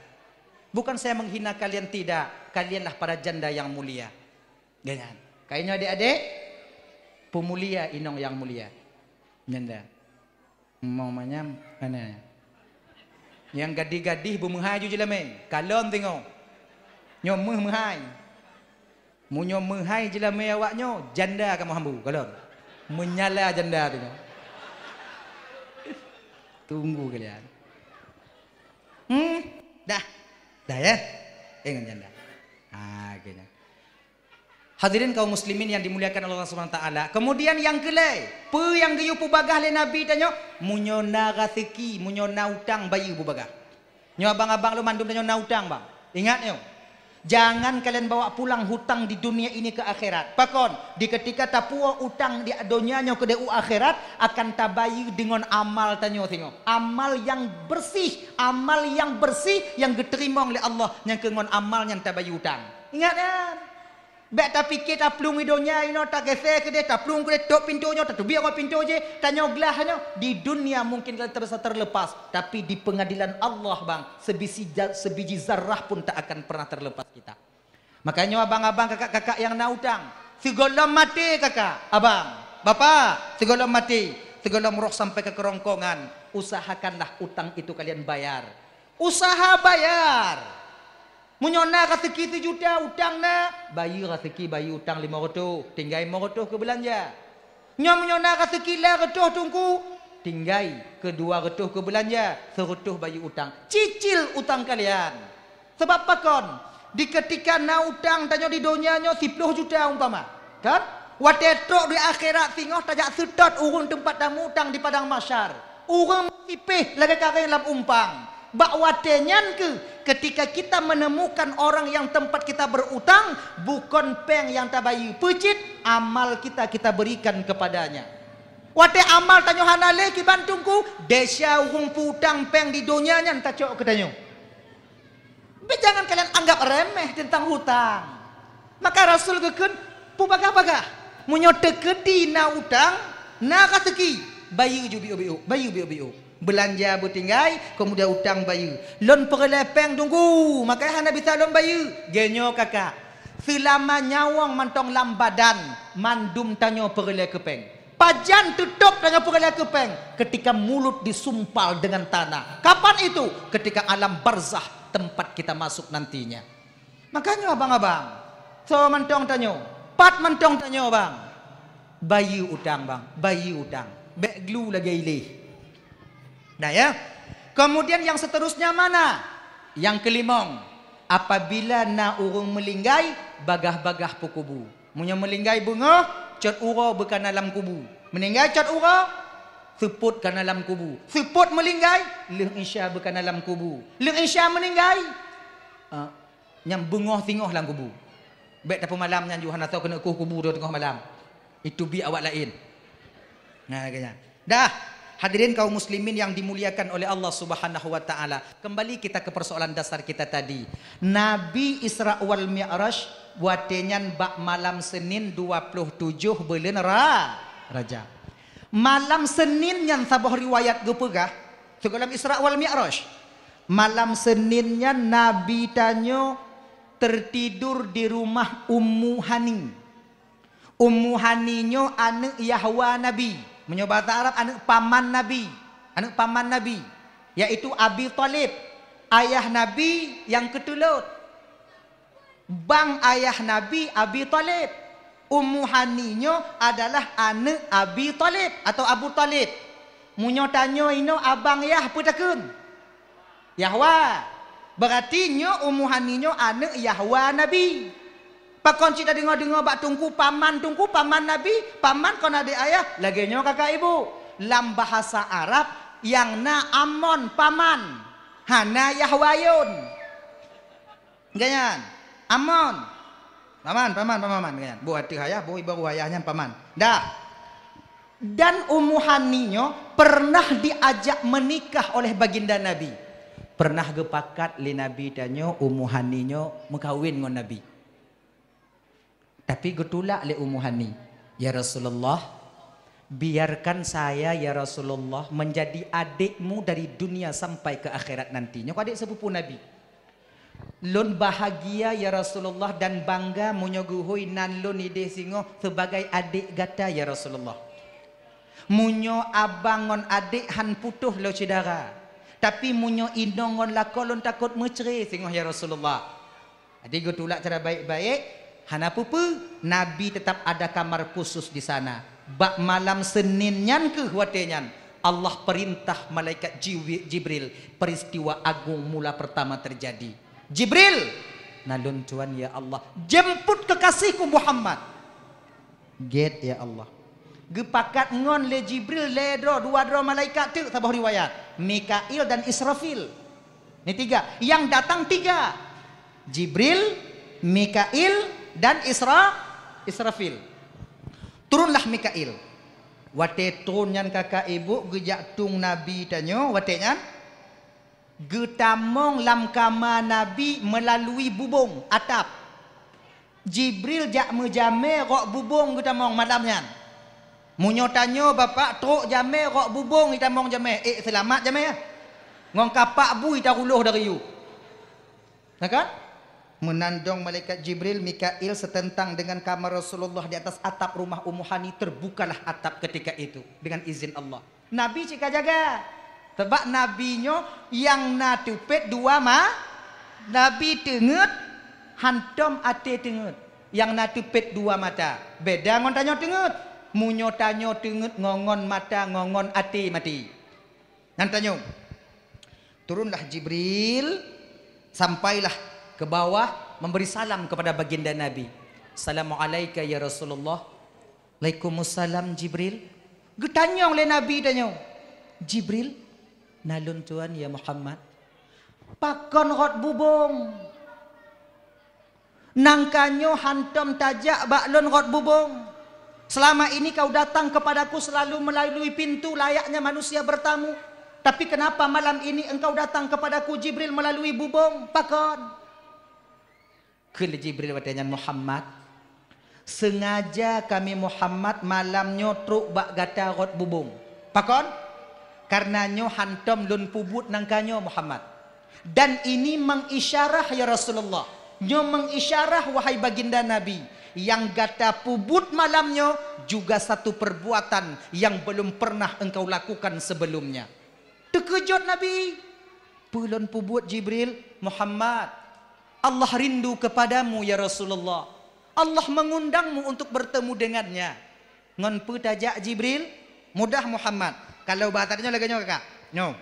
Bukan saya menghina kalian, tidak. Kalianlah para janda yang mulia. Ganyan. Kayaknya adik-adik, peumulia inong yang mulia. Nyanda. Mau manyam, mana? Nyang gadih-gadih beumeuhai ju jeulamé. Kalon teungoh. Nyoe meuh meuhai. Meunyoe meuhai jeulamé awak nyoe, janda kamoe hambu, kalon. Meunyala janda teungoh. Tunggu kalian. Hmm, dah. Dah ya? Eh, ngon janda. Ha, kena. Hadirin kaum muslimin yang dimuliakan Allah Subhanahu wa taala. Kemudian nyang keulhèe, peue nyang geuyue peubagah lé Nabi tanyoe? Meunyoe na raseuki, meunyoe na utang, bayeue peubagah. Nyoe abang-abang lôn mandum tanyoe na utang, bang. Ingat nyoe. Jangan kalian bawa pulang hutang di dunia ini ke akhirat. Pakon? Di ketika tapuwoe utang di donya nyoe keudeh u akhirat, akan tabayeue deungon amal tanyoe singoh. Amal nyang bersih, amal nyang bersih nyang geuteurimong lé Allah nyang keu ngon amal nyan tabayeue utang. Ingat nyan. Bék tapike taplueng i donya inoe, tageuseue keudeh, taplueng keudeh, tôp pintoe nyoe, tateubiet ngon pintoe jéh, tanyoe glah nyoe. Di dunia mungkin kalian terasa terlepas, tapi di pengadilan Allah, bang, sebiji ja-, sebiji zarah pun tak akan pernah terlepas kita. Makanya abang-abang, kakak-kakak nyang na utang, sigohlom maté kakak, abang, bapak, sigohlom maté, sigohlom roh sampai ke kerongkongan, usahakanlah utang itu kalian bayar. Usaha bayar. Meunyoe na raseuki sijuta, utang na, bayeue raseuki, bayeue utang limong reutôh, tinggai limong reutôh keu beulanja. Nyoe meunyoe na raseuki lhèe reutôh, Teungku, tinggai keu dua reutôh keu beulanja, seureutôh bayeue utang. Cicil utang kalian. Sabab pakon? Di keutika na utang tanyoe di donya nyoe siploh juta umpama, kan? Watée trok di akhirat singoh tajak seutôt ureuëng teumpat tamu utang di padang mahsyar. Ureuëng meusipéh lagée karéng lam umpang. Bak watée nyan keuh, ketika kita menemukan orang yang tempat kita berutang, bukon péng nyang tabayeue, peucit amal kita, kita berikan kepadanya. Watée amal tanyoe hana lé kiban teungku, desya ureuëng peu-utang péng di donya nyan tacok keu tanyoe. Beujangan kalian anggap remeh teuntang hutang. Maka Rasul geukheun, peubagah-bagah. Meunyoe teukeudi na utang, na raseuki, bayeue ju biôk-biôk, bayeue biôk-biôk. Beulanja beutinggai, keumudian utang bayeue. Lôn peureulée péng teungku, maka hana bisa lôn bayeue. Geunyoe kakak, seulama nyawöng mantong lam badan, mandum tanyoe peureulée keu péng. Pajan teutôb tanyoe peureulée keu péng? Ketika mulut disumpal dengan tanah. Kapan itu? Ketika alam barzah, tempat kita masuk nantinya. Makanya abang-abang, soe mantong tanyoe, pat mantong tanyoe bang, bayeue utang bang, bayeue utang. Bék glu lagée ileh. Nah ya. Kemudian yang seterusnya mana? Yang kelimong, apabila na ureuëng meulinggai, bagah-bagah peukubu. Meunyoe meulinggai beungoh, cot uroe beuka na lam kubu. Meuninggai cot uroe, seupôt ka na lam kubu. Seupôt meulinggai, lheueh isya beuka na lam kubu. Lheueh isya meuninggai, ah, nyang beungoh singoh lam kubu. Bék tapeumalam nyan ju hana soe keuneuk kueh kubu teungoh malam. Itu bi awak laén. Nah, kaya. Dah, hadirin kaum muslimin yang dimuliakan oleh Allah Subhanahu wa taala. Kembali kita ke persoalan dasar kita tadi. Nabi Isra wal Mi'raj watée nyan bak malam Senin dua puluh tujoh buleuen Ra-, Rajab. Malam Senin nyan saboh riwayat geupeugah, sigohlom Isra wal Mi'raj. Malam Senin nyan Nabi tanyoe tertidur di rumah Ummu Hani. Ummu Hani nyoe aneuëk Yahwa Nabi. Meunyoe bahasa Arab, aneuëk paman Nabi. Aneuëk paman Nabi, yaitu Abi Thalib, ayah Nabi nyang keutulot. Bang ayah Nabi Abi Thalib. Ummu Hani nyoe adalah aneuëk Abi Thalib atau Abu Thalib. Meunyoe tanyoe inoe abang yah peue takheun? Yahwa. Beurati nyoe Ummu Hani nyoe aneuëk Yahwa Nabi. Pakon cit tadeungoe-deungoe bak teungku paman, teungku paman Nabi, paman kon adék ayah, lagée nyoe kakak ibu. Lam bahasa Arab nyang na amon paman, hana Yahwa yon. Ganyan, amon. Paman, paman, paman, paman, ganyan. Boh ateueh ayah, boh ibaroe ayah nyan paman. Dah. Dan Ummu Hani nyoe pernah diajak menikah oleh baginda Nabi. Pernah geupakat lé Nabi tanyoe Ummu Hani nyoe meukawen ngon Nabi. Tapi geutulak lé Ummu Hani, "Ya Rasulullah, biarkan saya, ya Rasulullah, menjadi adikmu dari dunia sampai ke akhirat nanti." Nyoe adék sepupu Nabi. "Lôn bahagia, ya Rasulullah, dan bangga meunyoe geuhôi nan lôn idéh singoh sebagai adék gata, ya Rasulullah. Meunyoe abang ngon adék han putôh lé syedara, tapi meunyoe inong ngon lakoe lôn takot meucre singoh, ya Rasulullah." Jadi geutulak cara baik-baik, hana peue-peue, Nabi tetap ada kamar khusus di sana. Bak malam Senin nyan keuh watée nyan, Allah perintah malaikat Jiwi-, Jibril, peristiwa agung mula pertama terjadi. "Jibril, na lôn tuan ya Allah, jemput kekasihku Muhammad." "Gét ya Allah." Geupakat ngon lé Jibril lhée droe, dua droe malaikat teuk saboh riwayat, Mikail dan Israfil. Ini tiga, yang datang tiga. Jibril, Mikail, dan Isra-, Israfil. Turunlah Mikail. Watée turun nyan kakak ibu geujak tueng Nabi tanyoe, watée nyan geutamong lam kama Nabi melalui bubông atap. Jibril jak meujamé rok bubông geutamong malam nyan. Meunyoe tanyoe bapak trok jamé rok bubông jitamong jamé, ék seulamat jamé ngon kapak bui taruloh dari yue. Nah kan? Meunan dong malaikat Jibril, Mikail seuteuntang dengan kama Rasulullah di atas atap rumah Ummu Hani, terbukalah atap ketika itu dengan izin Allah. Nabi cit ka jaga. Sabab Nabi nyoe nyang na teupet dua ma-, Nabi teungeut, hantom até teungeut. Nyang na teupet dua mata. Beda ngon tanyoe teungeut. Meunyoe tanyoe teungeut ngon, ngon mata, ngon, ngon até maté. Nyan tanyoe. Turunlah Jibril, sampailah ke bawah, memberi salam kepada baginda Nabi. "Assalamualaika ya Rasulullah." "Alaikumussalam, Jibril." Geutanyong lé Nabi tanyoe, "Jibril, na lôn tuan ya Muhammad, pakon rot bubông?" "Nangka nyoe hantom tajak bak lôn rot bubông. Selama ini kau datang kepadaku selalu melalui pintu layaknya manusia bertamu. Tapi kenapa malam ini engkau datang kepadaku Jibril melalui bubông? Pakon?" Kheun lé Jibril watée nyan, "Muhammad, sengaja kami Muhammad malam nyoe trok bak gata rot bubông. Pakon? Kareuna nyoe hantom lôn peubuet nangka nyoe Muhammad. Dan ini mengisyarah ya Rasulullah, nyoe mengisyarah wahai baginda Nabi, yang gata peubuet malam nyoe juga satu perbuatan yang belum pernah engkau lakukan sebelumnya." Teukeujot Nabi. "Peue lôn peubuet Jibril?" "Muhammad, Allah rindu kepadamu ya Rasulullah. Allah mengundangmu untuk bertemu dengannya." "Ngon peue tajak Jibril?" "Mudah Muhammad. Kalau bahasa tanyoe lagée nyoe kakak. Nyoe.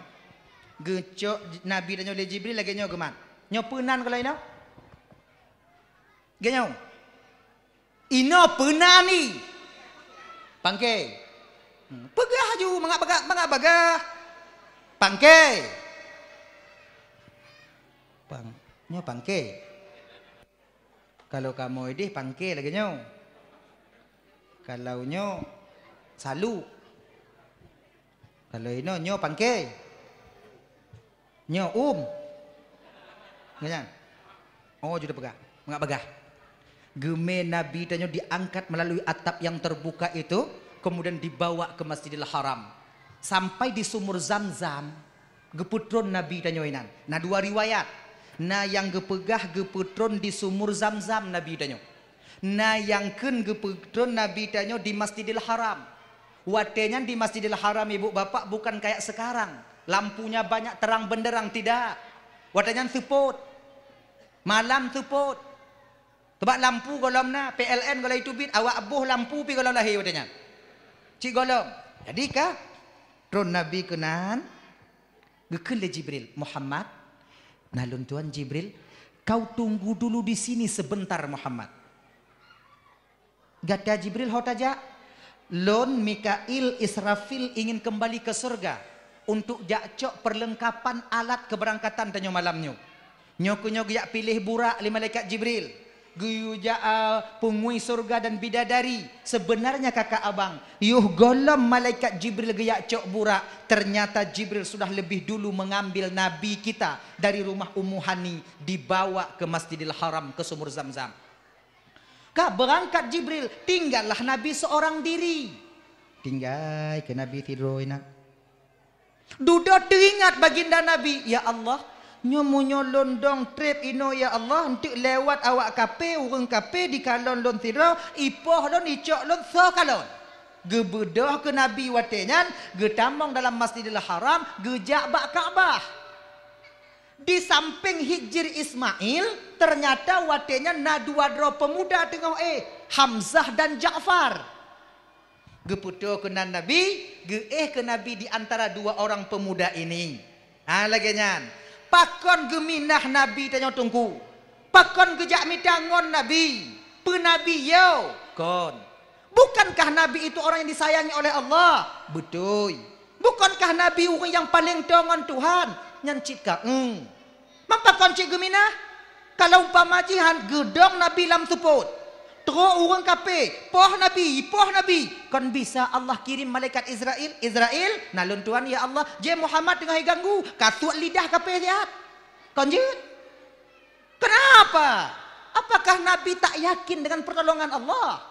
Geucok Nabi tanyoe lé Jibril lagée nyoe geumat. Nyoe peue nan kalau inoe?" "Lagée nyoe. Inoe peue nan ni?" "Pangke." Hmm, peugah laju, mangat bagah, mangat bagah. "Pangke." Pang, nyoe pangke. Kalau kamoe ideh pangke lagée nyoe. Kalau nyoe saluk. Kalau inoe nyoe pangke. Nyoe um. Nyan. Oh, jeuet peugah. Mangat bagah. Geumé Nabi tanyoe diangkat melalui atap yang terbuka itu, kemudian dibawa ke Masjidil Haram. Sampai di sumur Zamzam, geupeutron Nabi tanyoe inan. Na dua riwayat. Na nyang geupeugah geupeutron di sumur Zamzam Nabi tanyoe. Na nyang kheun geupeutron Nabi tanyoe di Masjidil Haram. Watée nyan di Masjidil Haram, ibu bapak, bukan kayak sekarang. Lampunya banyak terang benderang, tidak. Watée nyan seupôt. Malam seupôt. Teubak lampu gohlom na, P L N gohlom teubiet, awak boh lampu pi gohlom lahé watée nyan. Cit gohlom. Jadi ka tron Nabi keunan, geukheun lé Jibril, "Muhammad, na lôn tuan Jibril, kau tunggu dulu di sini sebentar, Muhammad." "Gata Jibril ho tajak?" "Lôn, Mikail, Israfil ingin kembali ke surga untuk jak cok perlengkapan alat keberangkatan tanyoe malam nyoe." Nyoe keuh nyoe geujak piléh burak lé malaikat Jibril. Geuyue jak, a, peungui surga dan bidadari. Sebenarnya kakak abang, yoh gohlom malaikat Jibril geujak cok burak, ternyata Jibril sudah lebih dulu mengambil Nabi kita dari rumah Ummu Hani, dibawa ke Masjidil Haram, ke Sumur Zamzam. Ka beurangkat Jibril, tinggallah Nabi seorang diri. Tinggai keu Nabi sidroe na. Dudoe teuingat baginda Nabi, "Ya Allah, nyoe meunyoe lôn dong treb inoe, ya Allah, enteuk lewat awak kape, ureuëng kape dikalon lôn sidroe, ipoh lôn, icok lôn, soe kalon?" Geubeudôh keu Nabi watée nyan, geutamong dalam Masjidil Haram, geujak bak Ka'bah. Di sampéng Hijir Ismail, ternyata watée nyan na dua droe peumuda teungoh éh, Hamzah dan Ja'far. Geupeutoe keunan Nabi, geuéh keu Nabi di antara dua orang pemuda ini. Ha, lagée nyan. Pakon geuminah Nabi tanyoe Teungku? Pakon geujak mita ngon Nabi? Peu Nabi yo? Kon. Bukankah Nabi itu orang yang disayangi oleh Allah? Beutôi. Bukankah Nabi ureuëng nyang paleng toe ngon Tuhan? Nyan cit ka, eng. Mapa kon cit geuminah? Kalau umpama jihan geudong Nabi lam seupôt, trok ureuëng kape, poh Nabi, poh Nabi, kon bisa Allah kirim malaikat Israel, "Israel, na lôn tuan ya Allah, jeh Muhammad teungoh iganggu, kasuet lidah kape siat." Kon jeuet? Kenapa? Apakah Nabi tak yakin dengan pertolongan Allah?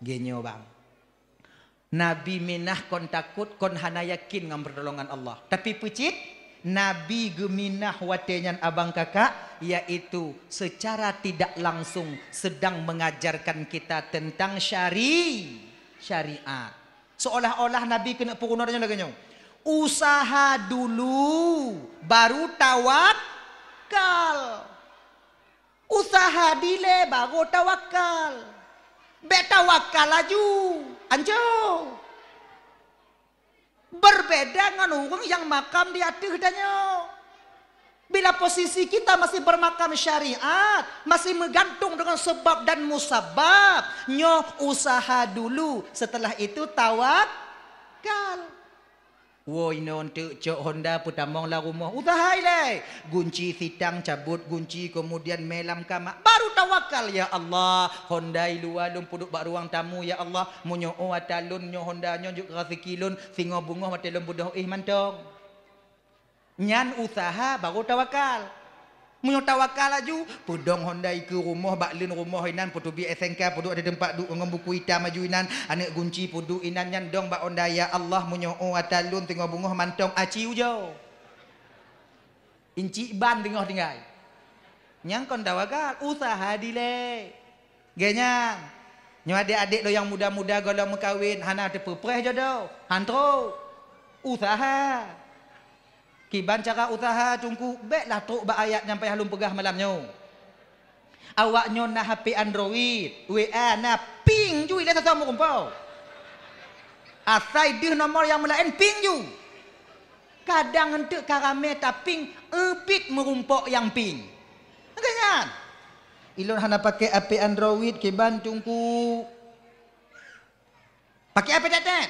Geunyoe bang. Nabi minah kon takot, kon hana yakin ngon pertolongan Allah. Tapi peucit, Nabi geuminah watée nyan abang kakak, yaitu secara tidak langsung sedang mengajarkan kita tentang syari-, syariat. Seolah-olah Nabi keuneuk peurunoe tanyoe lagée nyoe, "Usaha dulu, baru tawakal." Usaha dilée baru tawakal. Bék tawakal laju, anco. Berbeda ngon ureuëng nyang makam di ateueh tanyoe. Bila posisi kita masih bermakam syariat, masih meugantung dengan sebab dan musabab, nyoe usaha dulu, setelah itu tawakal. Woe inoe teuk cok honda peutamong lam rumoh, usaha ilée. Gunci sitang cabot gunci, kemudian mé lam kama, baru tawakal, "Ya Allah, honda i luwa lôn peuduek bak ruang tamu, ya Allah, meunyoe ata lôn nyoe honda nyoe jeuet keu raseuki lôn, singoh beungoh watée lôn beudôh éh mantong." Nyan usaha baru tawakal. Meunyoe tawakal laju, peudong honda i keu rumoh, bak leuen rumoh inan, peuteubiet S N K, peuduek di teumpat duek ngon buku itam laju inan, aneuk gunci peuduek inan nyan dong bak honda, "Ya Allah, meunyoe ata lôn singoh beungoh mantong aci ujoe." Incik ban teungoh tinggai. Nyang kon tawakal, usaha dilée. Geuh nyan, nyoe adék-adék lôn nyang muda-muda gohlom meukawen hana teupeupreh jodoh, han trok. Usaha. Kiban cara usaha Teungku, béklah trok bak ayat nyang payah lôn peugah malam nyoe. Awaknyoe na H P Android, W A na ping ju ilée sasoe meurumpok. Asai deuh nomor nyang meulaén ping ju. Kadang eunteuk ka ramé taping, eubit meurumpok nyang ping. Geuh nyan. Ilôn hana pakai H P Android kiban Teungku. Pakai H P tetet.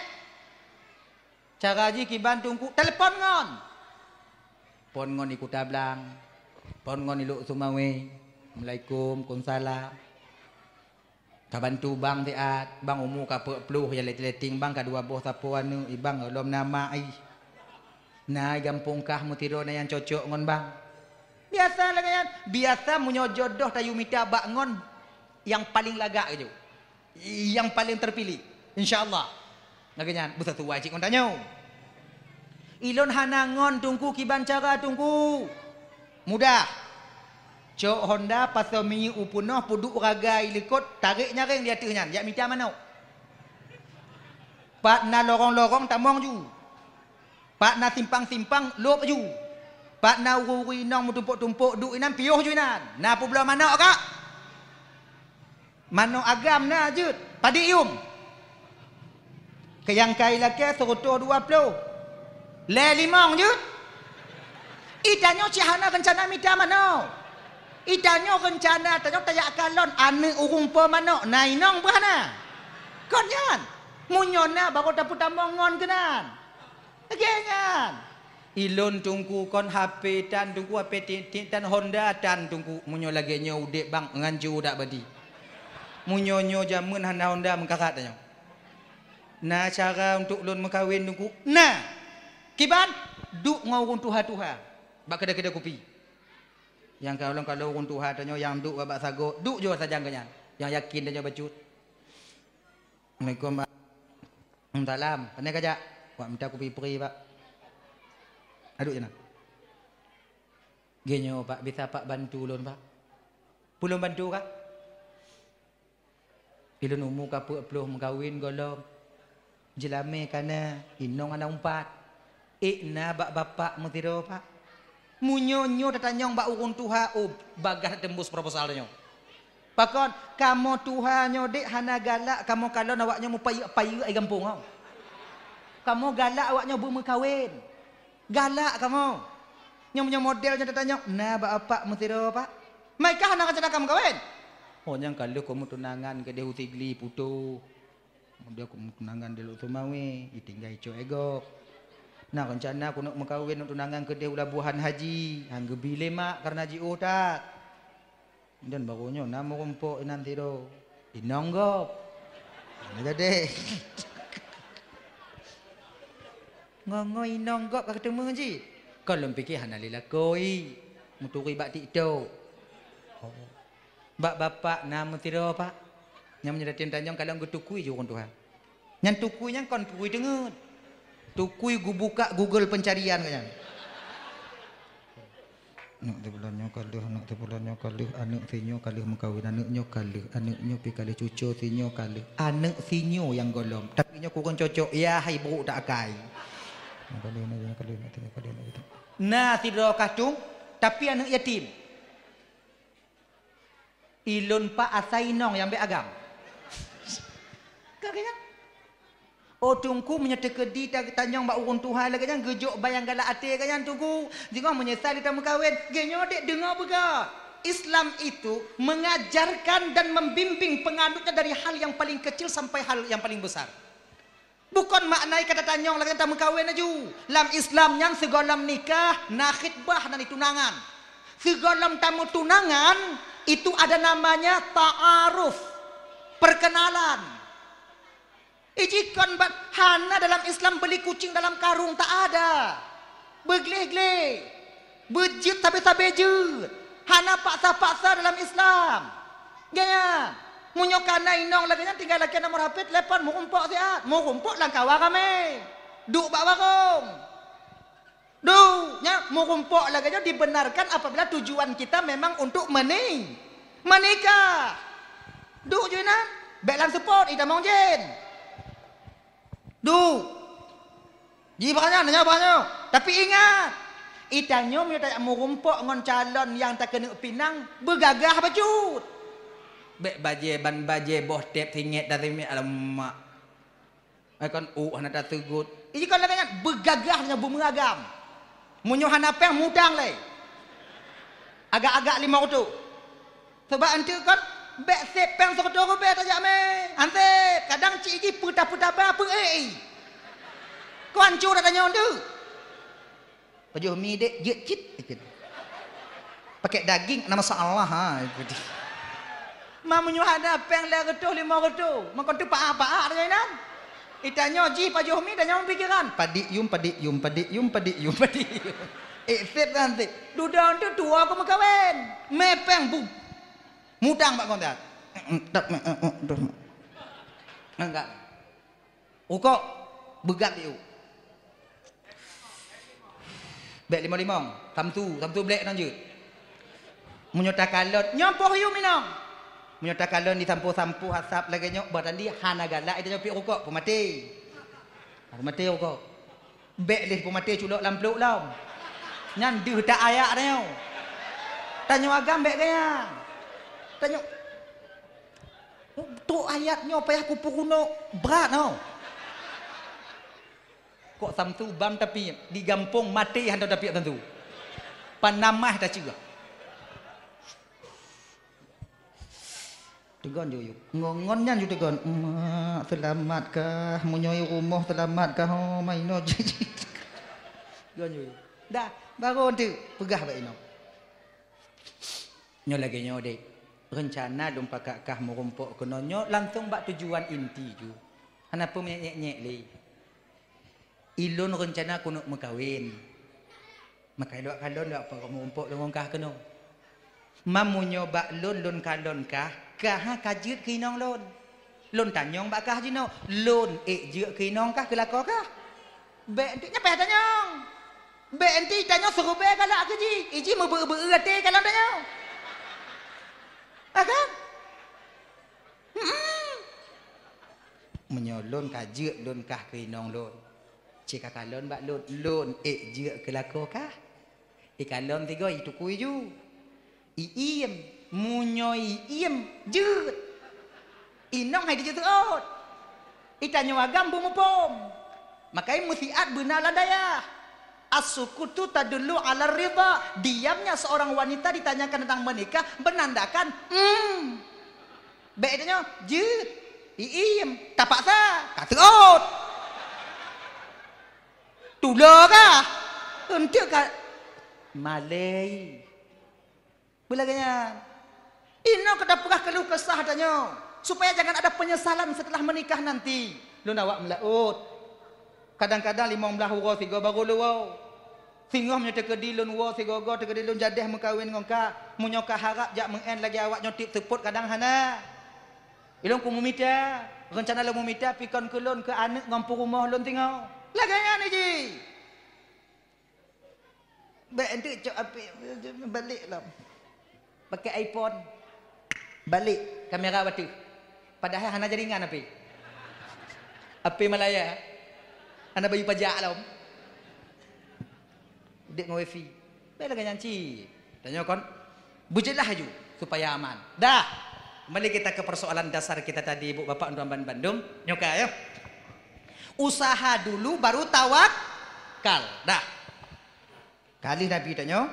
Cara jih kiban Teungku, telepon ngon. Phon ngon i Kuta Blang. Phon ngon i Lhokseumawe. Assalamualaikum, waalaikumsalam. Ka bantu bang siat, bang umu ka peuet ploh, ya leting-leting bang ka dua boh sapo aneuk, i bang lom na mak ih. Na i gampông kah meusidroe na nyang cocok ngon bang. Biasa lagée nyan, biasa meunyoe jodoh tayue mita bak ngon nyang paleng lagak keujeuet. Nyang paleng terpilih, insya Allah. Lagée nyan beusatuai cit ngon tanyoe. Ilôn hana ngon Teungku kiban cara Teungku. Mudah. Cok honda pasoe minyeuk u peunoh peuduek ragai likot, tarek nyaréng di ateueh nyan, jak mita manok. Pat na lorong-lorong tamong ju. Pat na simpang-simpang lôb ju. Pat na ureuëng-ureuëng inong meutumpok-tumpok duek inan piôh ju inan. Na peubloe manok kak? Manok agam na jeuet, padit yum. Keu nyang kai lakée seureutôh dua ploh. Lhée limong jeuet. I tanyoe cit hana reuncana mita manok. I tanyoe reuncana tanyoe tajak kalon aneuk ureuëng po manok, na inong beuh hana. Kon nyan, meunyoe na baru tapeutamong ngon keunan. Lagée nyan. Ilôn Teungku kon H P tan Teungku, H P tiek-tiek tan, honda tan Teungku. Meunyoe lagée nyoe udeb bang ngan ju dak badi. Meunyoe nyoe jameun hana honda meukarat tanyoe. Na cara untuk lôn meukawen Teungku? Na. Kiban? Duek ngon ureuëng tuha-tuha bak keudè-keudè kupi. Nyang kalon-kalon ureuëng tuha tanyoe nyang duek bak sagoe, duek ju sajan keu nyan. Nyang yakin tanyoe bacut. Assalamualaikum, Pak. Salam. Pane kajak? Wak mita kupi pri, Pak. Aduk je na. Geuh nyoe, Pak, bisa Pak bantu lôn, Pak? Peue lôn bantu kah? Ilôn umu ka peuet ploh meukawen gohlom. Jeulamé ka na, inong hana umpat. Ék na bak bapak meusidroe, Pak. Meunyoe nyoe tatanyong bak ureuëng tuha, oh, bagaih teumbus proposal nyoe. Pakon, kamoe tuha nyoe dek hana galak kamoe kalon awaknyoe meupayeuk-payeuk di gampông nyoe. Kamoe galak awaknyoe beumeukawen. Galak kamoe. Nyoe meunyoe model nyoe tatanyong, na bak bapak meusidroe, Pak? Mai kah hana reuncana ka meukawen? Oh, nyang ka lheueh keu meutunangan keudeh u Sigli putôh. Kemudian keu meutunangan di Lhokseumawe, ditinggai cok e gob. Na reuncana keuneuk meukawen, neuk tunangan keudeh u Labuhan Haji, han geubi lé mak kareuna jiôh that. Dan baroe nyoe na meurumpok inan sidroe, inong gob. Hana jadi. Ngo-ngo inong gob ka teumé jih. Kon lôn pike hana lé lakoe, meuturi bak TikTok. Oh. Bak bapak na meusidroe, Pak. Nyang meunyoe tatém tanyong kalon geutukui ju ureuëng tuha. Nyan tukui nyan kon tukui teungeut. Tukui geubuka Google pencarian nyan. Aneuk sibulan nyoe ka lheueh, aneuk sibulan nyoe ka lheueh, aneuk sinyoe ka lheueh meukawen, aneuk nyoe ka lheueh, aneuk nyoe pi ka lheueh cuco sinyoe ka lheueh, aneuk sinyoe nyang gohlom. Tapi nyoe kureueng cocok, ya hai brok tak akai. Nyoe ka lheueh, nyoe ka lheueh, nyoe ka lheueh, nyoe ka lheueh. Na sidroe kah tueng, tapi aneuk yatim. Ilôn pak asai inong nyang bék agam. Ka keuh nyan. Oh, Teungku, meunyoe teukeudi ta-, tanyong bak ureuëng tuha lagée nyan, geujok bayang galak até lagée nyan, Teungku. Singoh meunyeusai lé tameukawen, geuh nyoe dek deungoe beugah. Islam itu mengajarkan dan membimbing penganutnya dari hal yang paling kecil sampai hal yang paling besar. Bukon makna kata tanyong lagée tameukawen laju. Lam Islam nyan sigohlom nikah, na khitbah, na tunangan. Sigohlom tameutunangan, itu ada namanya ta'aruf, perkenalan. Iji kon ba-, hana dalam Islam beli kucing dalam karung, tak ada. Beugleh-gleh. Beujeuet sabe-sabe jeuet. Hana paksa-paksa dalam Islam. Gaya. Meunyoe kana inong lagée nyan tinggai lakée nomor H P, telepon, meurumpok siat. Meurumpok lam kawa ramé. Duek bak warong. Duek, nyan meurumpok lagée nyoe dibenarkan apabila tujuan kita memang untuk meni-, menikah. Duek ju inan, bék lam seupôt, itamong jén. Duek. Ji bak nyan, nyoe bak nyoe. Tapi ingat, itanyoe meunyoe tajak meurumpok ngon calon nyang takeuneuk pinang, beugagah bacut. Bék bajée, ban bajée, boh tép, singét dan simiet, alamak. Ai kon, uh, hana taseugot. Iji kon lagée nyan, beugagah nyoe beumeuragam. Meunyoe hana péng, mutang lé. Agak-agak limong reutôh. Sabab eunteuk kon, bék sép péng sireutôh ribée tajak mé. Ansép, kadang cit jih peuta-peuta ba, peu-ék i. Kon hancô that tanyoe eunteuk. Pajoh mi dek, jeuet cit, ikut. Pakai daging, na masalah, ha, ikut. Ma meunyoe hana péng lhée reutôh, limong reutôh, meukeunong teupaah-paah lagée nyan. Itanyoe jih pajoh mi, tanyoe pikiran. Padik yum, padik yum, padik yum, padik yum, padik yum. Eh, sép kan sép. Dudoe tu tuwoe keu meukawen. Mé péng bu-, mutang bak kontak. Enggak. Rukok, beugat yuk. Bék limong-limong, samsu, samsu blék nang jeuet. Meunyoe takalon, nyoe poh yum inong. Meunyoe takalon disampoe-sampoe asap lagée nyoe, bah tandi hana galak ita nyoe piep rukok, peumaté. Peumaté rukok. Bék lé peumaté culok lam pluek lom. Nyan deuh tak ayak tanyoe. Tanyoe agam bék gaya. Tanyoe Trok ayat nyoe payah kupeurunoe brat nyoe. Kok samsu bam tapi di gampông maté hantom tapi samsu. Panamah tacue. Teugon ju yuk. Ngon, ngon nyan ju teugon. Mak, seulamat kah? Meunyoe rumoh seulamat kah? Oh, mainoe. Teugon ju yuk. Dah, baru tu peugah bak inoe. Nyoe lagée nyoe dek, reuncana lôn pakat kah meurumpok keunoe nyoe langsong bak tujuan inti ju. Hana peue meunyek-nyek lé. Ilôn reuncana keuneuk meukawen. Maka ilôn kalon lôn meurumpok lôn ngon kah keunoe. Meunyoe bak lôn, lôn kalon kah, kah ka jeuet keu inong lôn. Lôn tanyong bak kah jinoe, lôn ék jeuet keu inong kah, keu lakoe kah? Bék eunteuk nyan payah tanyong. Bék eunteuk tanyong siribée galak keu jih, iji meubeu-beu até kalon tanyong. Ah, kan? Hmm. Meunyoe lôn ka jeuet lôn kah keu inong lôn, ci ka kalon bak lôn, lôn ék jeuet keu lakoe kah? Ikalon tiga itukui ju. Iiem, meunyoe iiem jeuet. Inong hai dijeuet seuôt. Itanyoe agam beumuphom. Makai meusiat beuna lam dayah. As-sukutu tadullu 'ala ridha. Diamnya seorang wanita ditanyakan tentang menikah menandakan, hmm. Bék itanyoe jeuet. Iiem, tapaksa, ka seuôt. Tulo kah? Eunteuk ka malée. Beulagée nyan. Inoe keuta peugah keuluh kesah tanyoe, supaya jangan ada penyesalan setelah menikah nanti. Lôn awak meulaôt. Kadang-kadang limong blaih uroe sigoe barô lôn woe. Singoh meunyoe teukeudi lôn woe sigoe-goe, teukeudi lôn jadeh meukawen ngon kah, meunyoe kah harab jak meu'en lagée awak nyoe tiep seupôt kadang hana. Ilôn ku meumita, reuncana lôn meumita pikon keu lôn keu aneuëk ngon peurumoh lôn singoh. Lagée nyan jih. Bék eunteuk cok api, balek lom. Pakai iPhone. Balek kamera bateue. Padahai hana jaringan api. Api Malaya. Hana bayeue pajak lom. Udeb ngon wifi. Bék lagée nyan cit. Tanyoe kon beujeulaih aju supaya aman. Dah. Kembali kita ke persoalan dasar kita tadi, Ibu Bapak, untuk bandum. Nyoe ka, ya. Usaha dulu baru tawakal. Dah. Ka lheueh Nabi tanyoe,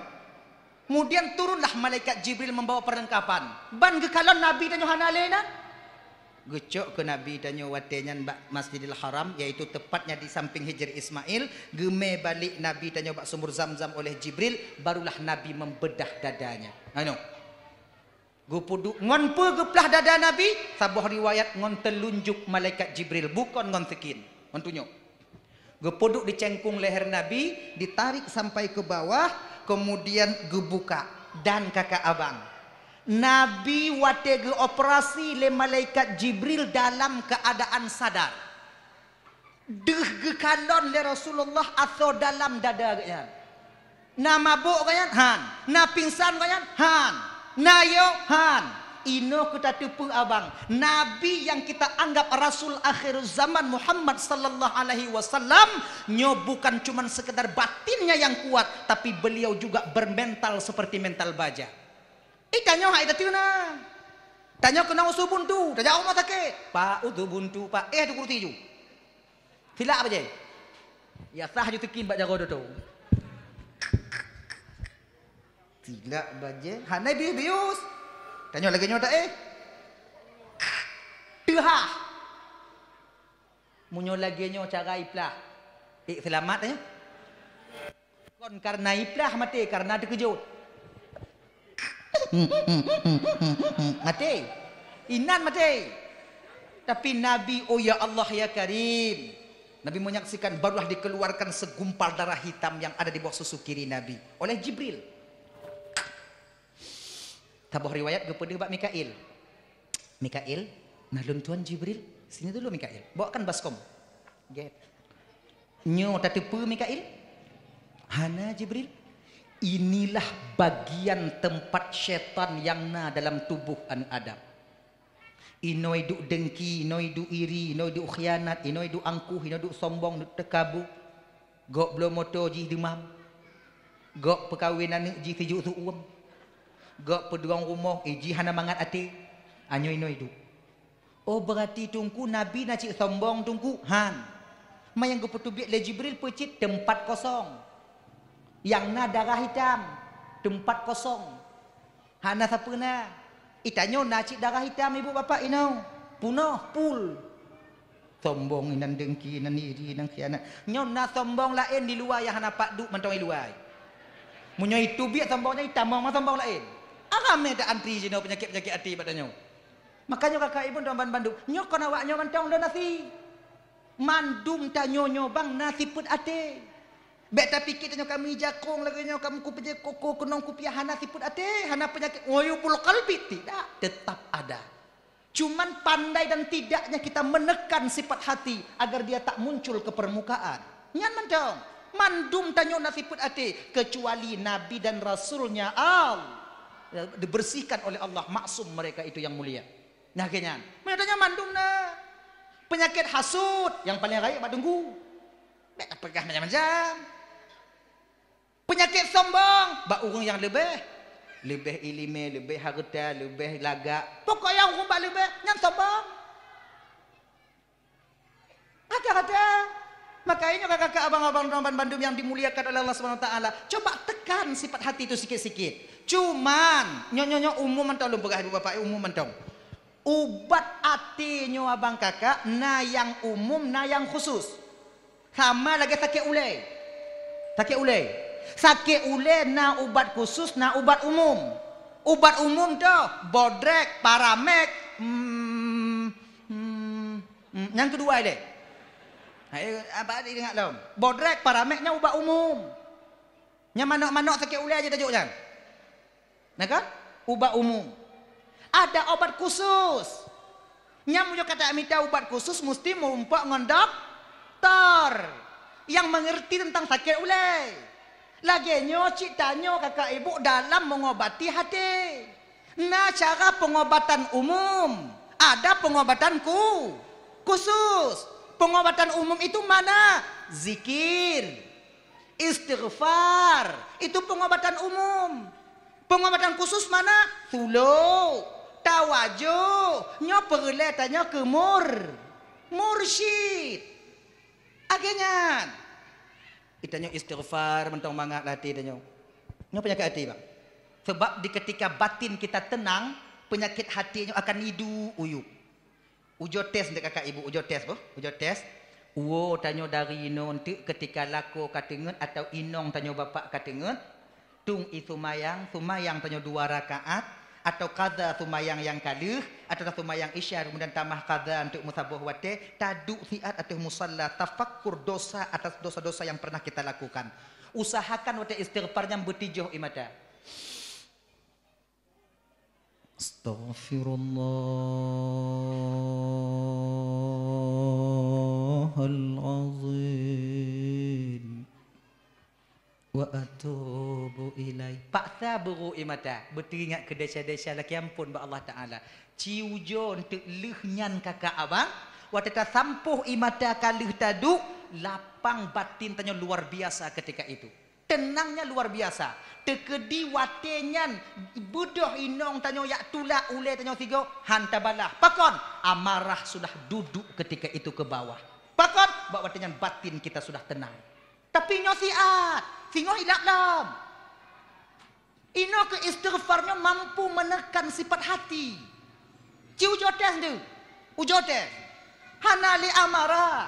kemudian turunlah malaikat Jibril membawa perlengkapan. Ban geukalon Nabi tanyoe hana lé na. Geucok keu Nabi tanyoe watée nyan bak Masjidil Haram, yaitu tepatnya di samping Hijr Ismail. Geumé balek Nabi tanyoe bak sumur Zamzam oleh Jibril, barulah Nabi membedah dadanya. Anu. Geupeuduek ngon peue geuplah dada Nabi? Saboh riwayat ngon teulunjuk malaikat Jibril, bukon ngon sikin, ngon tunyok. Geupeuduek di cengkung leher Nabi, ditarik sampai ke bawah, kemudian geubuka. Dan kakak abang, Nabi watée geuoperasi lé malaikat Jibril dalam keadaan sadar. Deuh geukalon lé Rasulullah asoe dalam dada geuhnyan. Na mabök geuhnyan? Han. Na pingsan geuhnyan? Han. Na yo? Han. Inoe keu tateupeue abang, Nabi nyang kita anggap Rasul akhir zaman Muhammad sallallahu alaihi wasallam, nyoe bukan cuman sekedar batinnya yang kuat, tapi beliau juga bermental seperti mental baja. Ih, tanyoe hai tateuna. Tanyoe keunong usu buntu, tajak rumoh sakét. Pak, usu buntu, Pak. Eh, dikurusi ju. Silak bajée. Ya sah ju teukin bak jaroe doto. Silak bajée, hana bius-bius. Tanyoe lagée nyoe tak eh? Teuhah. Meunyoe lagée nyoe cara iplah. Eh, seulamat tanyoe. Kon karena iplah maté, karena teukeujot. Maté. Inan maté. Tapi Nabi, oh ya Allah ya Karim. Nabi menyaksikan barulah dikeluarkan segumpal darah hitam yang ada di bawah susu kiri Nabi oleh Jibril. Saboh riwayat geupeudeuh bak Mikail. Mikail, nah lôn tuan Jibril, sini dulu Mikail. Bawakan baskom. Gét. Nyoe tateupeue Mikail? Hana Jibril. Inilah bagian tempat syaitan yang na dalam tubuh aneuk Adam. Inoe duek dengki, inoe duek iri, inoe duek khianat, inoe duek angkuh, inoe duek sombong, duek teukabu. Gok bloe moto jih deumam. Gok peukawen aneuk jih sijuek seuuem. Gok peudong rumoh, eh, jih hana mangat até. Anyoe inoe duek. Oh, berarti Teungku Nabi na cit sombong Teungku? Han. Ma nyang geupeuteubiet lé Jibril peucit teumpat kosong. Nyang na darah hitam, teumpat kosong. Hana sapeue na. Ih, tanyoe na cit darah hitam ibu bapak inoe. Punoh, pul. Sombong inan dengki, inan iri, inan khianat. Nyoe na sombong laén di luwa nyang hana pat duek mantong i luwa. Meunyoe iteubiet sombong nyan itamong ma sombong laén. Aramé ta antri jinoe peunyakét-peunyakét até bak tanyoe. Makanya kakak ibu dan bandum, nyoe kon awak nyoe mantong lôn asi. Mandum tanyoe nyoe bang na sifeuet até. Bék tapiké tanyoe kami jakong lagée nyoe, kami kupeujeuet koko keunong kupiah hana sifeuet até, hana peunyakét uyubul qalbi, tidak, tetap ada. Cuman pandai dan tidaknya kita menekan sifat hati agar dia tak muncul ke permukaan. Nyan mantong, mandum tanyoe na sifeuet até, kecuali Nabi dan Rasulnya Allah dibersihkan oleh Allah, maksum mereka itu yang mulia. Nah, keu nyan. Meunyoe tanyoe mandum na. Peunyakét hasut nyang paleng rayeuk bak Teungku. Bék tapeugah macam-macam. Peunyakét sombong bak ureuëng nyang leubeh. Leubeh iéleumé, leubeh hareuta, leubeh lagak. Pokok nyang ureuëng bak leubeh, nyan sombong. Rata-rata. Maka ingat kakak abang-abang dan bandum yang dimuliakan oleh Allah Subhanahu Wa Taala. Coba tekan sifat hati itu sikit-sikit. Cuman, nyoe-nyoe umum mantong lôn peugah ibu bapak, umum mantong. Ubat até nyoe abang kakak, na nyang umum, na nyang khusus. Sama lagée sakét ulée. Sakét ulée. Sakét ulée na ubat khusus, na ubat umum. Ubat umum tu, bodrek, paramek, hmm, hmm, hmm, nyang keudua ilée. Hai, apa tadi ingat lom? Bodrek, paramek nyan ubat umum. Nyang manok-manok sakét ulée aja tajok nyan. Nah kan? Ubat umum. Ada obat khusus. Nyang meunyoe ka tamita ubat khusus, musti meurumpok ngon doktor nyang mengerti tentang sakét ulée. Lagée nyoe cit tanyoe kakak ibu dalam mengobati hati. Na cara pengobatan umum, ada pengobatan ku, khusus. Pengobatan umum itu mana? Zikir, istighfar, itu pengobatan umum. Pengobatan khusus mana? Sulu, tawajuh, nyoe peureulée tanyoe keu mur, mursyid. Lagée nyan. Geutanyoe istighfar mantong mangat lam até tanyoe. Nyoe peunyakét até, bang. Sebab di ketika batin kita tenang, peunyakét até nyoe akan iduek uyuek. Ujoe tes dek kakak ibu, ujoe tes boh, ujoe tes. Uwoe tanyoe dari inoe enteuk ketika lakoe ka teungeut atau inong tanyoe bapak ka teungeut, tueng ie seumayang, seumayang tanyoe dua rakaat, atau qadha seumayang nyang ka lheueh, atau seumayang Isya kemudian tamah qadha enteuk meusaboh watée, taduek siat ateueh musalla, tafakkur dosa atas dosa-dosa yang pernah kita lakukan. Usahakan watée istighfar nyan beutijoh ie mata. Astaghfirullahalazim. Wa atubu ilaih. Paksa beurôk ie mata, beuteuingat keu desya-desya lakée amphon bak Allah Taala. Ci ujoe enteuk lheueh nyan kakak abang, watée tasampôh ie mata ka lheueh taduek, lapang batin tanyoe luar biasa ketika itu. Tenangnya luar biasa. Teukeudi watée nyan beudôh inong tanyoe jak tulak ulée tanyoe sigoe, han tabalah. Pakon? Amarah sudah duduk ketika itu ke bawah. Pakon? Bak watée nyan batin kita sudah tenang. Tapi nyoe siat, singoh ilab lom. Inoe keu istighfar nyoe mampu menekan sifat hati. Ci ujoe tes deuh, ujoe tes. Hana lé amarah.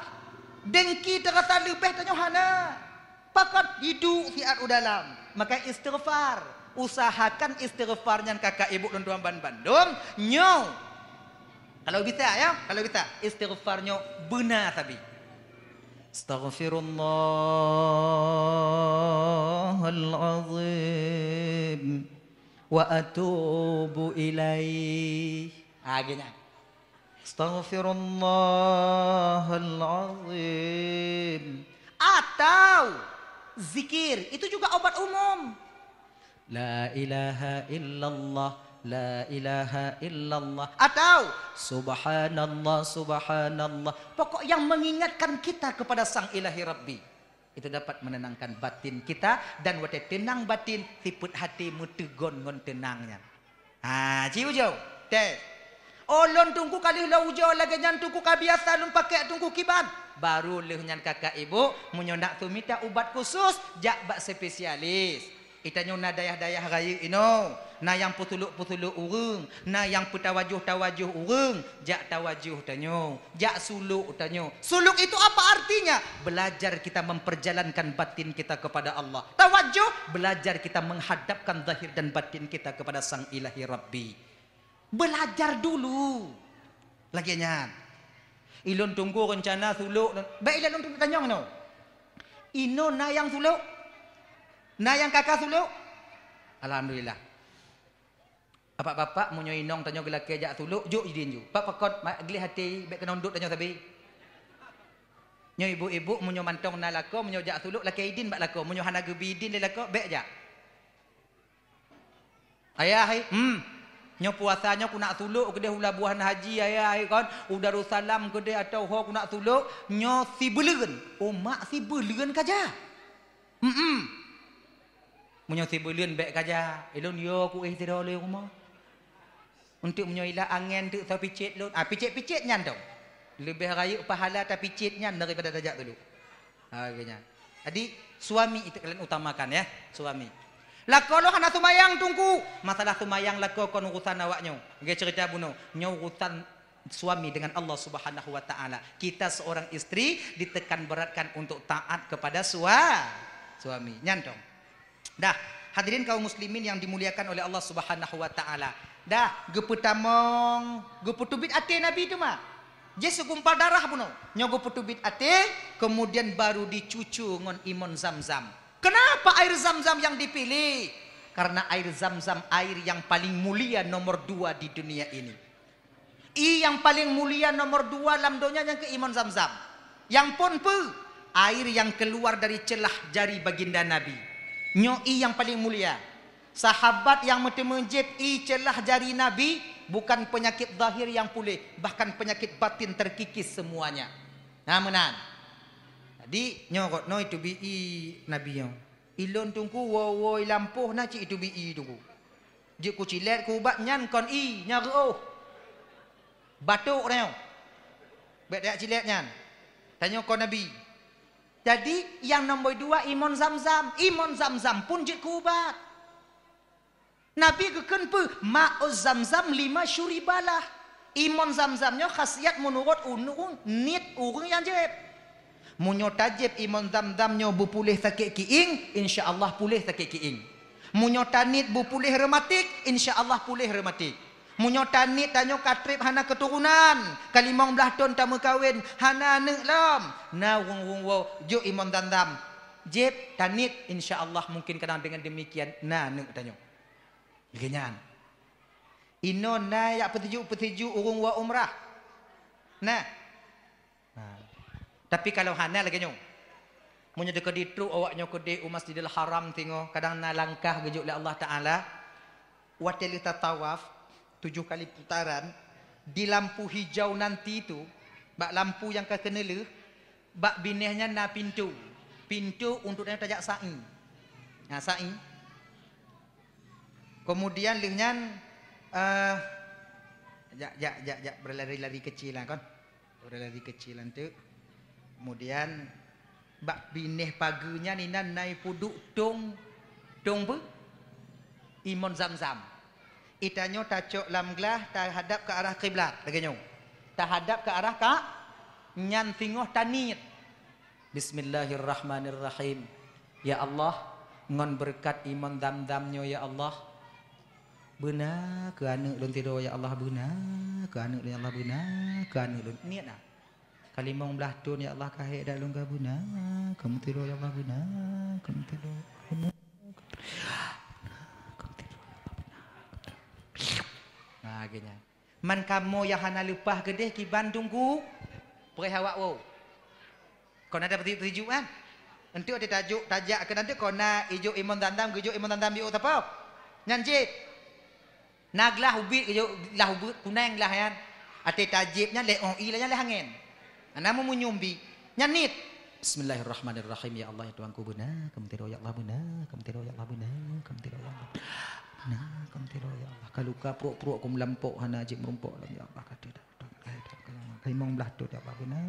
Dengki teurasa leubeh tanyoe hana. Pakon? Iduek siat u dalam. Maka istighfar. Usahakan istighfar nyan kakak ibu lôn tuan ban bandum nyoe. Kalau bisa ya, kalau bisa istighfar nyoe beuna sabe. Astaghfirullahalazim wa atubu ilaih. Ha, geuh nyan. Astaghfirullahalazim. Atau zikir, itu juga obat umum. La ilaha illallah, la ilaha illallah. Atau subhanallah, subhanallah. Pokok yang mengingatkan kita kepada Sang Ilahi Rabbi. Itu dapat menenangkan batin kita, dan watée tenang batin, sifat hati meuteugon ngon tenang nyan. Ha, ci ujoe. Tes. Oh, lôn Teungku ka lheueh lôn ujoe lagée nyan Teungku, ka biasa lôn pakai Teungku kiban. Baru lheueh nyan kakak ibu, meunyoe nak sumita ubat khusus, jak bak spesialis. Itanyoe na dayah-dayah rayeuk inoe, na nyang peusulok-peusulok ureuëng, na nyang peutawajoh-tawajoh ureuëng, jak tawajoh tanyoe, jak sulok tanyoe. Sulok itu apa artinya? Belajar kita memperjalankan batin kita kepada Allah. Tawajoh, belajar kita menghadapkan zahir dan batin kita kepada Sang Ilahi Rabbi. Belajar dulu. Lagée nyan. Ilôn Teungku rencana sulok, bék ilôn Teungku tanyong inoe. Inoe na nyang sulok? Na nyang kaka sulok? Alhamdulillah. Bapak-bapak, meunyoe inong tanyoe geulakée jak sulok, jok idin ju. Bak pakon, ma-, gleh até, bék keunoe dot tanyoe sabe. Nyoe ibu-ibu, meunyoe mantong na lakoe, meunyoe jak sulok, lakée idin bak lakoe. Meunyoe hana geubi idin lé lakoe, bék jak. Ayah, hai, hmm. Nyoe puasa nyoe ku nak sulok keudeh u Labuhan Haji, ayah, hai, kon. U Darussalam keudeh atau ho ku nak sulok, nyoe sibeuleuen. Oh, mak sibeuleuen ka jak. Hmm. Meunyoe sibeuleuen bék ka jak, ilôn yo ku éh sidroe lé rumoh. Untuk meunyoe ilat angén teuk tapicet lôn. Ah, picet-picet nyan dong. Leubeh rayeuk pahala tapicet nyan daripada tajak sulok. Ha, geuh nyan. Jadi, suami itu kalian utamakan ya, suami. Lakoe lôn hana seumayang Teungku. Masalah seumayang lakoe kon urusan awak nyoe. Geuh cerita bunoe. Nyoe urusan suami dengan Allah Subhanahu wa Ta'ala. Kita seorang istri ditekan beratkan untuk taat kepada sua-, suami. Nyan dong. Dah, hadirin kaum muslimin yang dimuliakan oleh Allah Subhanahu wa Ta'ala. Dah, geupeutamong, geupeuteubiet até Nabi teuma. Jih segumpal darah bunoe. Nyoe geupeuteubiet até, kemudian baru dicucu ngon imon Zam-Zam. Kenapa air Zam-Zam yang dipilih? Karena air Zam-Zam air yang paling mulia nomor dua di dunia ini. Ie nyang paleng mulia nomor dua lam donya nyang keu imon Zam-Zam. Nyang phon peue? Air nyang keuluar dari ceulah jari baginda Nabi. Nyoe ie nyang paleng mulia. Sahabat nyang meuteumeujép ie ceulah jari Nabi, bukan penyakit zahir nyang puléh, bahkan penyakit batin terkikis semuanya. Na meunan. Jadi, nyoe gobnyoe iteubiet ie Nabi nyoe. Ilôn Teungku woe-woe lampôh na cit iteubiet ie Teungku. Jeuet kucilét keu ubat nyan kon ie, nyan reuôh. Batuk tanyoe. Bék tajak cilét nyan. Tanyoe kon Nabi. Jadi, nyang nomor dua, imon Zam-Zam. Imon Zam-Zam pun jeuet keu ubat. Nabi geukheun peue? "Ma'uz Zam-Zam lima syuribalah." Imon Zam-Zam nyoe khasiat meunurot ureuëng, niet ureuëng nyang jieb. Meunyoe tajieb imon Zam-Zam nyoe beupuléh sakét kiéng, insya Allah puléh sakét kiéng. Meunyoe taniet beupuléh reumatik, insya Allah puléh reumatik. Meunyoe taniet tanyoe ka treb hana keuturonan, ka limong blaih thon tameukawen, hana aneuëk lom, na ureuëng-ureuëng woe jok imon Zam-Zam. Jieb, taniet, insya Allah mungkin kadang deungon deumikian na aneuëk tanyoe. Lagée nyan. Inoe na jak peusijuek-peusijuek ureuëng woe umrah. Nah. Nah. Tapi kalau hana lagée nyoe. Meunyoe teukeudi trok awak nyoe keudeh u Masjidil Haram singoh, kadang na langkah geujok lé Allah Taala, watée lheueh tatawaf tujoh kali putaran, di lampu hijau nanti tu, bak lampu nyang ka keuneulheueh, bak binéh nyan na pintoe. Pintoe untuk tanyoe tajak sa'i. Nah, sa'i. Kemudian lheueh nyan, eh, jak, jak, jak, jak, beulari-lari keucil lah kon. Beulari-lari keucil anteuk. Kemudian bak binéh pageue nyan inan na ipeuduek tong, tong peue? Imon Zam-Zam. Itanyoe tacok lam glah tahadap ke arah kiblat, lagée nyoe. Tahadap ke arah ka, nyan singoh taniet. Bismillahirrahmanirrahim. Ya Allah, ngon beureukat imon Zam-Zam nyoe ya Allah, beuna keu aneuëk lôn sidroe ya Allah, beuna keu aneuëk lôn ya Allah, beuna keu aneuëk lôn. Niet na. Ka limong blaih thon ya Allah, ka hék dak lôn ka, beuna keu meusidroe ya Allah, beuna keu meusidroe. Beuna keu meusidroe. Nah, geuh nyan. Man kamoe nyang hana leupah keudeh kiban teungku, preh awak woe. Kon ada peusijuek-peusijuek kan? Enteuk teutajok tajak keu nanteuk kon na ijok imon Zam-Zam, geujok imon Zam-Zam jok sapo? Nyan cit. Na glah ubit geujok, glah ubit kuneng glah nyan. Até tajieb nyan lé oh i lah nyan lé hangen. Hana meumunyum bi. Nyan niet. Bismillahirrahmanirrahim. Ya Allah, ya Tuhanku, beuna keu meusidroe ya Allah, beuna keu meusidroe ya Allah, beuna keu meusidroe ya Allah. Beuna keu meusidroe ya Allah. Ka luka pruek-pruek ku meulampok hana jeuet meurumpok lom ya Allah. Ka teuh dah. Ka limong blaih thon ya Allah, beuna.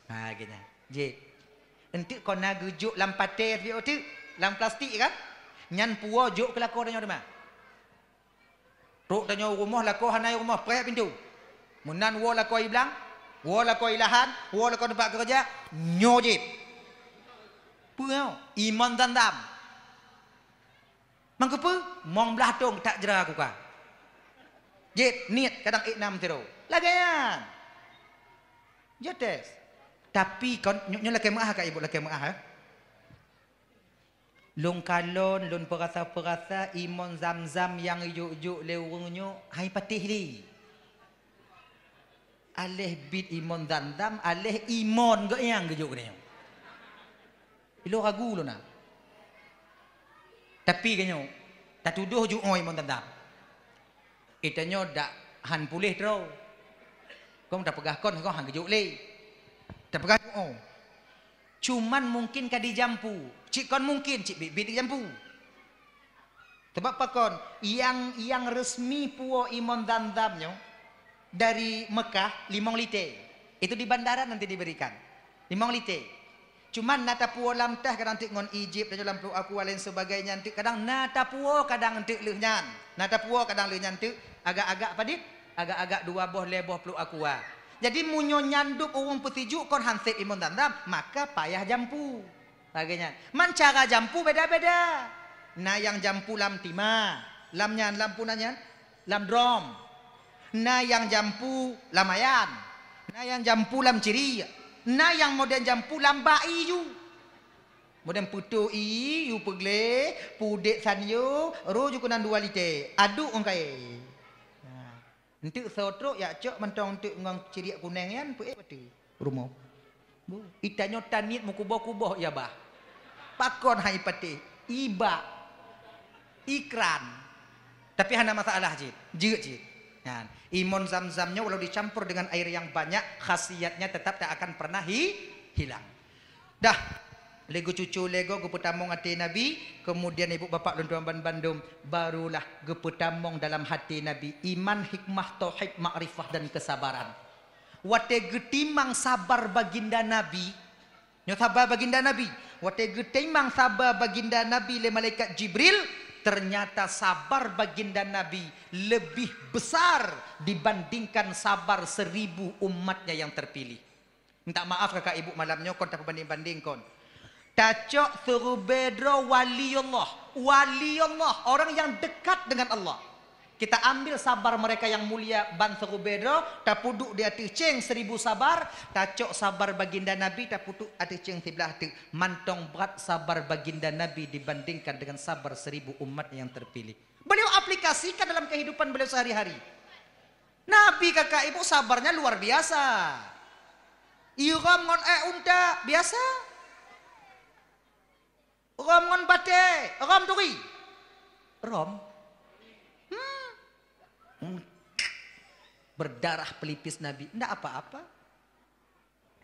Ha, geuh nyan. Jih. Enteuk kon na geujok lam paté teuk, lam plastik kan? Nyan puwoe jok keu lakoe tanyoe teuma. Trok tanyoe u rumoh, lakoe hana i rumoh, preh pintoe. Meunan woe lakoe i blang, woe lakoe i lahan, woe lakoe teumpat keureuja, nyoe jih. Peue nyoe? Imon Zam-Zam. Mangkeupeue? Mong blaih thon that jra kuka. Jih, niet, kadang ék nam sidroe. Lagée nyan. Jih tes. Tapi kon, nyoe, nyoe lakée meuáh ka ibu, lakée meuáh, eh. Lôn kalon, lôn peurasa-peurasa imon Zam-Zam nyang jok-jok lé ureuëng nyoe hai patéh lé. Aléh bit imon Zam-Zam, aléh imon geuh nyang geujok nyoe. Ilôn ragu lôn na. Tapi geuh nyoe, tatudoh jok imon Zam-Zam. Itanyoe dak han puléh droe. Kong tapeugah kon, kong han geujok lé. Tapeugah jok. Cuman mungkin ka dijampu. Cit kon mungkin, cit biet-biet dijampu. Sebab pakon, nyang, nyang resmi puwoe imon Zam-Zam nyoe dari Mekah limong lité. Itu di bandara nanti diberikan. Limong lité. Cuman na tapuwoe lam teh kadang teuk ngon Egypt, dan lam Pluek Aqua lain sebagainya, teuk kadang na tapuwoe kadang teuk lheueh nyan. Na tapuwoe kadang lheueh nyan teuk agak-agak padit, agak-agak dua boh, lhée boh Pluek Aqua. Jadi meunyoe nyan dub ureuëng peusijuek kon han sép imon Zam-Zam, maka payah jampu. Lagée nyan. Man cara jampu beda-beda. Na nyang jampu lam timah, lam nyan, lam puna nyan, lam drom. Na nyang jampu lam ayan. Na nyang jampu lam ciri. Na nyang modern jampu lam bak ié ju. Modern peutoh ié ju peugleh, pudek sanyo, roh ju keunan dua lité. Aduk ngon kayée. Nah. Enteuk soe trok jak cok mantong enteuk ngon ciriek kuneng nyan peuék bateue rumoh. Bu, itanyoe taniet meukuboh-kuboh iya bah. Pakon hai patéh? Ibak. Ikran. Tapi hana masalah cit. Jeuet cit. Nyan. Imon Zam-Zam nyoe walau dicampur dengan air yang banyak, khasiatnya tetap tak akan pernah hi-, hilang. Dah, lé geucucu lé goe geupeutamong até Nabi, kemudian ibu bapak lôn tuan bandum, barulah geupeutamong dalam hati Nabi iman, hikmah, tauhid, makrifah, dan kesabaran. Watée geutimang sabar baginda Nabi, Nyoe saba baginda Nabi. Watée geutimang saba baginda Nabi lé malaikat Jibril, ternyata sabar baginda Nabi lebih besar dibandingkan sabar seribu umatnya yang terpilih. Minta maaf kakak ibu, malam nyoe kon tapeubanding-banding kon. Tacok seureubée droe wali Allah. Wali Allah, orang yang dekat dengan Allah. Kita ambil sabar mereka yang mulia ban seureubée droe, tapeuduek di ateueh céng seribu sabar, tacok sabar baginda Nabi, tapeuduek ateueh céng siblah teuk. Mantong brat sabar baginda Nabi dibandingkan dengan sabar seribu umat yang terpilih. Beliau aplikasikan dalam kehidupan beliau sehari-hari. Nabi kakak ibu sabarnya luar biasa. Irhom ngon ék unta biasa. Rhom ngon batée, rhom turi. Rhom. Hmm. Hmm. Berdarah pelipis Nabi. Ndak apa-apa.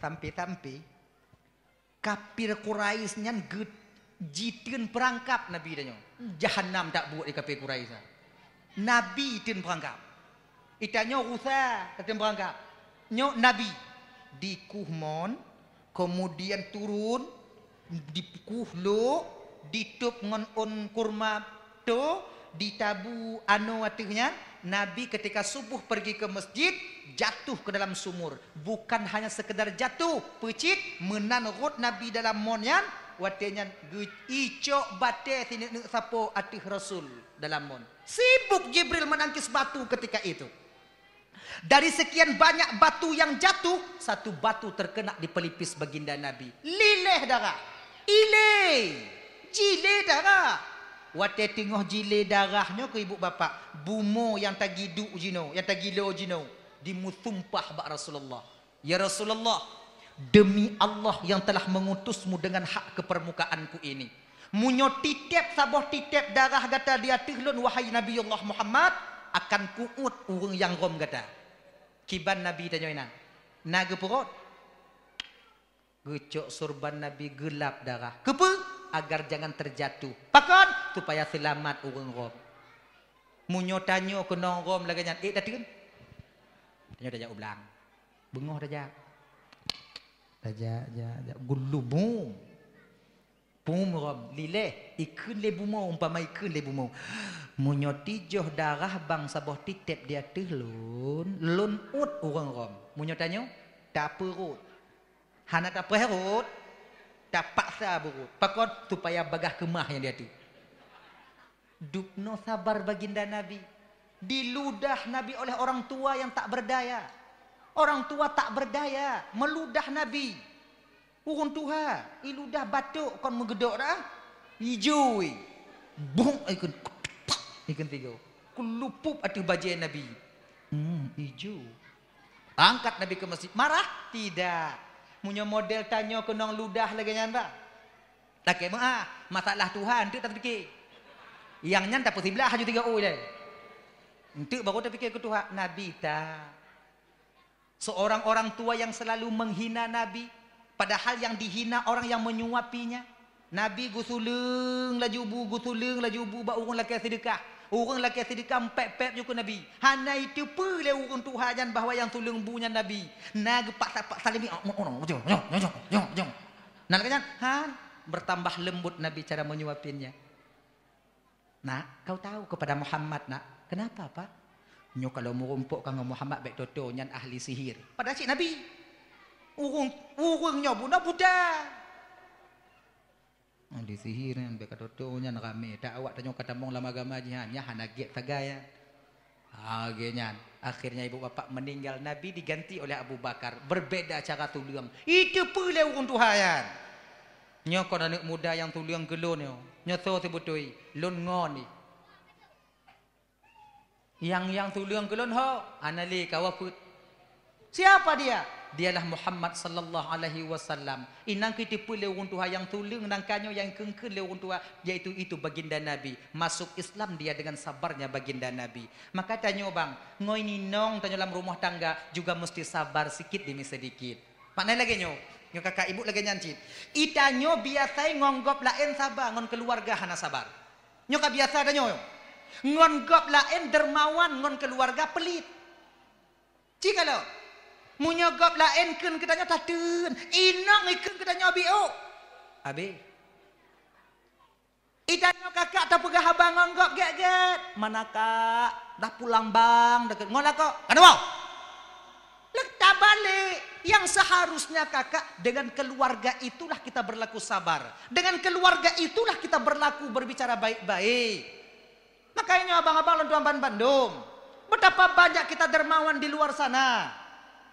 Sampai-sampai kafir Quraisy nyan geu-, jiteun peurangkab Nabi tanyoe. Jahanam tabuet di kafir Quraisy nyan. Nabi teun peurangkab. Itanyoe rusa, tateun peurangkab. Nyoe Nabi dikuh mon, kemudian turun, dikuh lok, ditôb ngon ôn kurma to, ditabu anoe ateueh nyan. Nabi ketika subuh pergi ke masjid, jatuh ke dalam sumur. Bukan hanya sekedar jatuh, peucit, meunan rhot Nabi dalam mon nyan, watée nyan geu-, icok batée sineuk-neuk sapo ateueh Rasul dalam mon. Sibuk Jibril menangkis batu ketika itu. Dari sekian banyak batu yang jatuh, satu batu terkena di pelipis baginda Nabi. Lileh darah. Ilé. Jilé darah. Watée teungoh jilé darah nyoe keu ibu bapak, bumoe nyang tagiduk jinoe, nyang tagilo jinoe, dimusumpah bak Rasulullah. Ya Rasulullah, demi Allah yang telah mengutusmu dengan hak ke permukaanku ini, meunyoe titeb saboh titeb darah gata di ateueh lôn, wahai Nabiullah Muhammad, akan kuôt ureuëng nyang rhom gata. Kiban Nabi tanyoe inan. Na geupeurot. Geucok surban Nabi geulap darah. Keupeue? Agar jangan terjatuh. Pakon? Supaya seulamat ureuëng rhom. Meunyoe tanyoe keunong rhom lagée nyan, ék tateun? Tanyoe tajak u blang. Beungoh tajak. Tajak, jak, jak. Gulubu. Pum rhom, lileh, ikheun lé bumoe, umpama ikheun lé bumoe. Meunyoe tijoh darah bang saboh titeb di ateueh lôn, lôn ôt ureuëng rhom. Meunyoe tanyoe, tapeurot. Hana tapeurot, tapaksa beurot. Pakon? Supaya bagaih keumah nyang di ateueh. Dubnoe sabar baginda Nabi. Diludah Nabi oleh orang tua yang tak berdaya. Orang tua tak berdaya, meuludah Nabi. Ureuëng tuha, iludah batok kon meugeudok dah. Ijo, eh. Bong ikheun. Ikheun tiga. Keulupop ateueh bajée Nabi. Hmm, ijo. Angkat Nabi ke masjid. Marah? Tidak. Meunyoe model tanyoe keunong ludah lagée nyan, bah. Lakée meuah, masalah Tuhan, enteuk tapike. Nyang nyan tapeusiblah aju tiga u ilée. Enteuk baru tapike keu Tuhan, Nabi ta. Seorang orang tua yang selalu menghina Nabi, padahal yang dihina orang yang menyuapinya. Nabi geusuleueng laju bu, geusuleueng laju bu bak ureuëng lakée seudeukah. Ureuëng lakée seudeukah mpép-pép ju keu Nabi. Hana iteupeue lé ureuëng tuha nyan bahwa nyang suleueng bu nyan Nabi. Na geupaksa-paksa lé mi, "Oh, oh, oh, jom, jom, jom, jom, jom, jom." Nah, lagée nyan, han, bertambah lembut Nabi cara menyuapinnya. "Nak, kau tahu kepada Muhammad, Nak." "Kenapa, Pak?" "Nyoe kalau meurumpok ka ngon Muhammad, bék toto nyan ahli sihir." Padahal cit Nabi. Ureuëng, ureuëng nyoe bunoe buta. Ahli sihir nyan, bék ka toto nyan ramé. Tak awak tanyoe ka tamong lam agama jih nyan, nyan hana gét sagai nyan. Ha, lagée nyan. Akhirnya ibu bapak meninggal, Nabi diganti oleh Abu Bakar. Berbeda cara tuleueng. Iteupeue lé ureuëng tuha nyan. Nyoe kon aneuëk muda nyang tuleueng keu lôn nyoe. Nyoe soe seubeutôi? Lôn ngon jih. Nyang, nyang tuleueng keu lôn ho, hana lé ka wafeuet. Siapa dia? Dialah Muhammad sallallahu alaihi wasallam. Inan keuh teupeue lé ureuëng tuha nyang tuleueng nangka nyoe nyang kheun-kheun lé ureuëng tuha, yaitu itu baginda Nabi. Masuk Islam dia dengan sabarnya baginda Nabi. Maka tanyoe bang, ngon inong tanyoe lam rumoh tangga juga mesti sabar sikit demi sedikit. Makna lagée nyoe, nyoe kakak ibu lagée nyan cit. Itanyoe biasa ngon gob laén saba, ngon keuluwarga hana sabar. Nyoe ka biasa tanyoe. Ngon gob laén dermawan, ngon keuluwarga pelit. Jikalau Meunyoe gob laén kheun keu tanyoe tateun, inong ikheun keu tanyoe biôk. Abéh. Itanyoe kakak tapeugah haba ngon gob gét-gét. Mana kak? Dah pulang bang, dah ke-, ngon lakoe. Kan wow? Lek tabalek, yang seharusnya kakak dengan keluarga itulah kita berlaku sabar. Dengan keluarga itulah kita berlaku berbicara baik-baik. Makanya abang-abang lôn tuan ban bandum, betapa banyak kita dermawan di luar sana.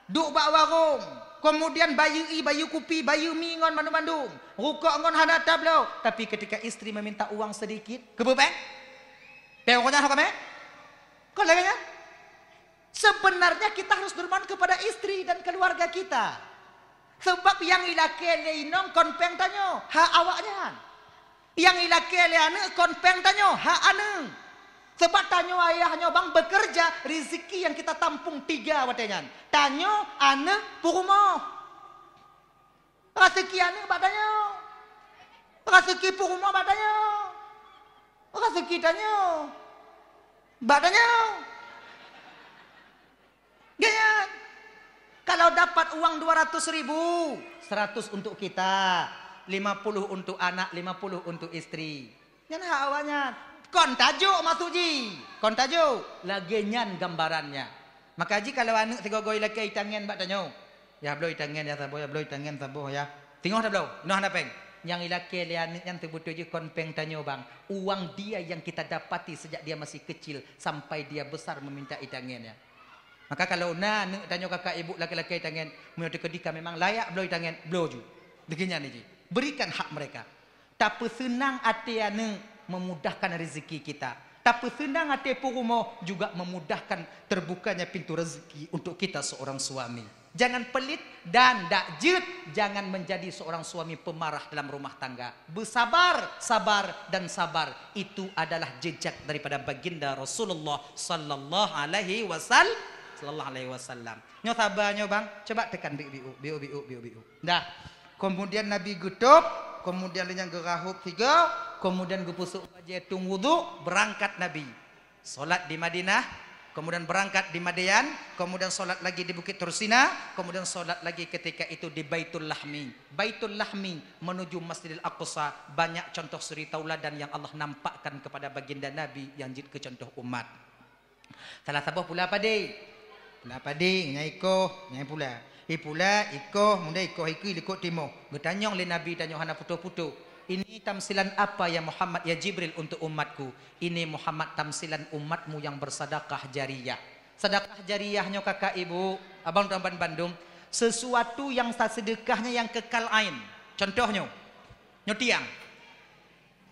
Duek bak warong, kemudian bayeue ie, bayeue kupi, bayeue mi ngon mandum-mandum. Rukok ngon hana tabloe, tapi ketika istri meminta uang sedikit, keubeubeng? Peue rukoknya ho kamé? Kon lagée nyan? Sebenarnya kita harus dermawan kepada istri dan keluarga kita. Sebab nyang ilakée lé inong kon péng tanyoe, hak awaknyan. Nyang ilakée lé aneuëk kon péng tanyoe, hak aneuëk. Sebab tanyoe ayah nyoe bang bekerja, rezeki yang kita tampung tiga watée nyan. Tanyoe, aneuëk, peurumoh. Raseuki aneuëk bak tanyoe. Raseuki peurumoh bak tanyoe. Raseuki tanyoe bak tanyoe. Gaya. Kalau dapat uang dua ratus ribu, seratus untuk kita, lima puluh untuk anak, lima puluh untuk istri. Nyan hak awaknyan. Kon tajok maksud jih. Kon tajok. Lagée nyan gambarannya. Maka jih kalau aneuëk sigoe-goe ilakée itangen bak tanyoe, "Ya bloe itangen ya saboh, ya bloe itangen saboh ya." Singoh tabloe, inoe hana péng. Nyang ilakée lé aneuëk nyan teubeutôi jih kon péng tanyoe bang. Uang dia yang kita dapati sejak dia masih kecil sampai dia besar meminta itangen ya. Maka kalau na aneuëk tanyoe kakak ibu laki-laki itangen, meunyoe teukeudi ka memang layak bloe itangen, bloe ju. Lagée nyan jih. Berikan hak mereka. Tapeuseunang até aneuëk memudahkan rezeki kita. Tapeuseunang até peurumoh juga memudahkan terbukanya pintu rezeki untuk kita seorang suami. Jangan pelit dan dak jeuet, jangan menjadi seorang suami pemarah dalam rumah tangga. Bersabar, sabar, dan sabar. Itu adalah jejak daripada baginda Rasulullah sallallahu alaihi wasal-, sallallahu alaihi wasallam. Nyoe saba nyoe bang, coba tekan biuk-biuk, biuk-biuk, biuk-biuk. Dah. Kemudian Nabi geutôb, kemudian lé nyan geurahôb sigoe, kemudian geupeusôk bajée tueng wudhu, beurangkat Nabi. Salat di Madinah, kemudian beurangkat di Madian, kemudian salat lagi di Bukit Tursina, kemudian salat lagi ketika itu di Baitul Lahmi. Baitul Lahmi menuju Masjidil Aqsa, banyak contoh suri tauladan yang Allah nampakkan kepada baginda Nabi yang jeuet keu contoh umat. Salah saboh pula padé. Pula padé, nyang ikoh, nyang pula. Ipula, ikoh, muda ikoh ikui likot timoh. Geutanyong lé Nabi tanyoe hana putôh-putôh. "Ini tamsilan apa ya Muhammad, ya Jibril, untuk umatku?" "Ini Muhammad tamsilan umatmu yang bersadakah jariyah." Sadakah jariyah nyoe kakak ibu, abang tuan ban bandum, sesuatu yang saseudekahnya yang kekal ain. Contoh nyoe, nyoe tiang.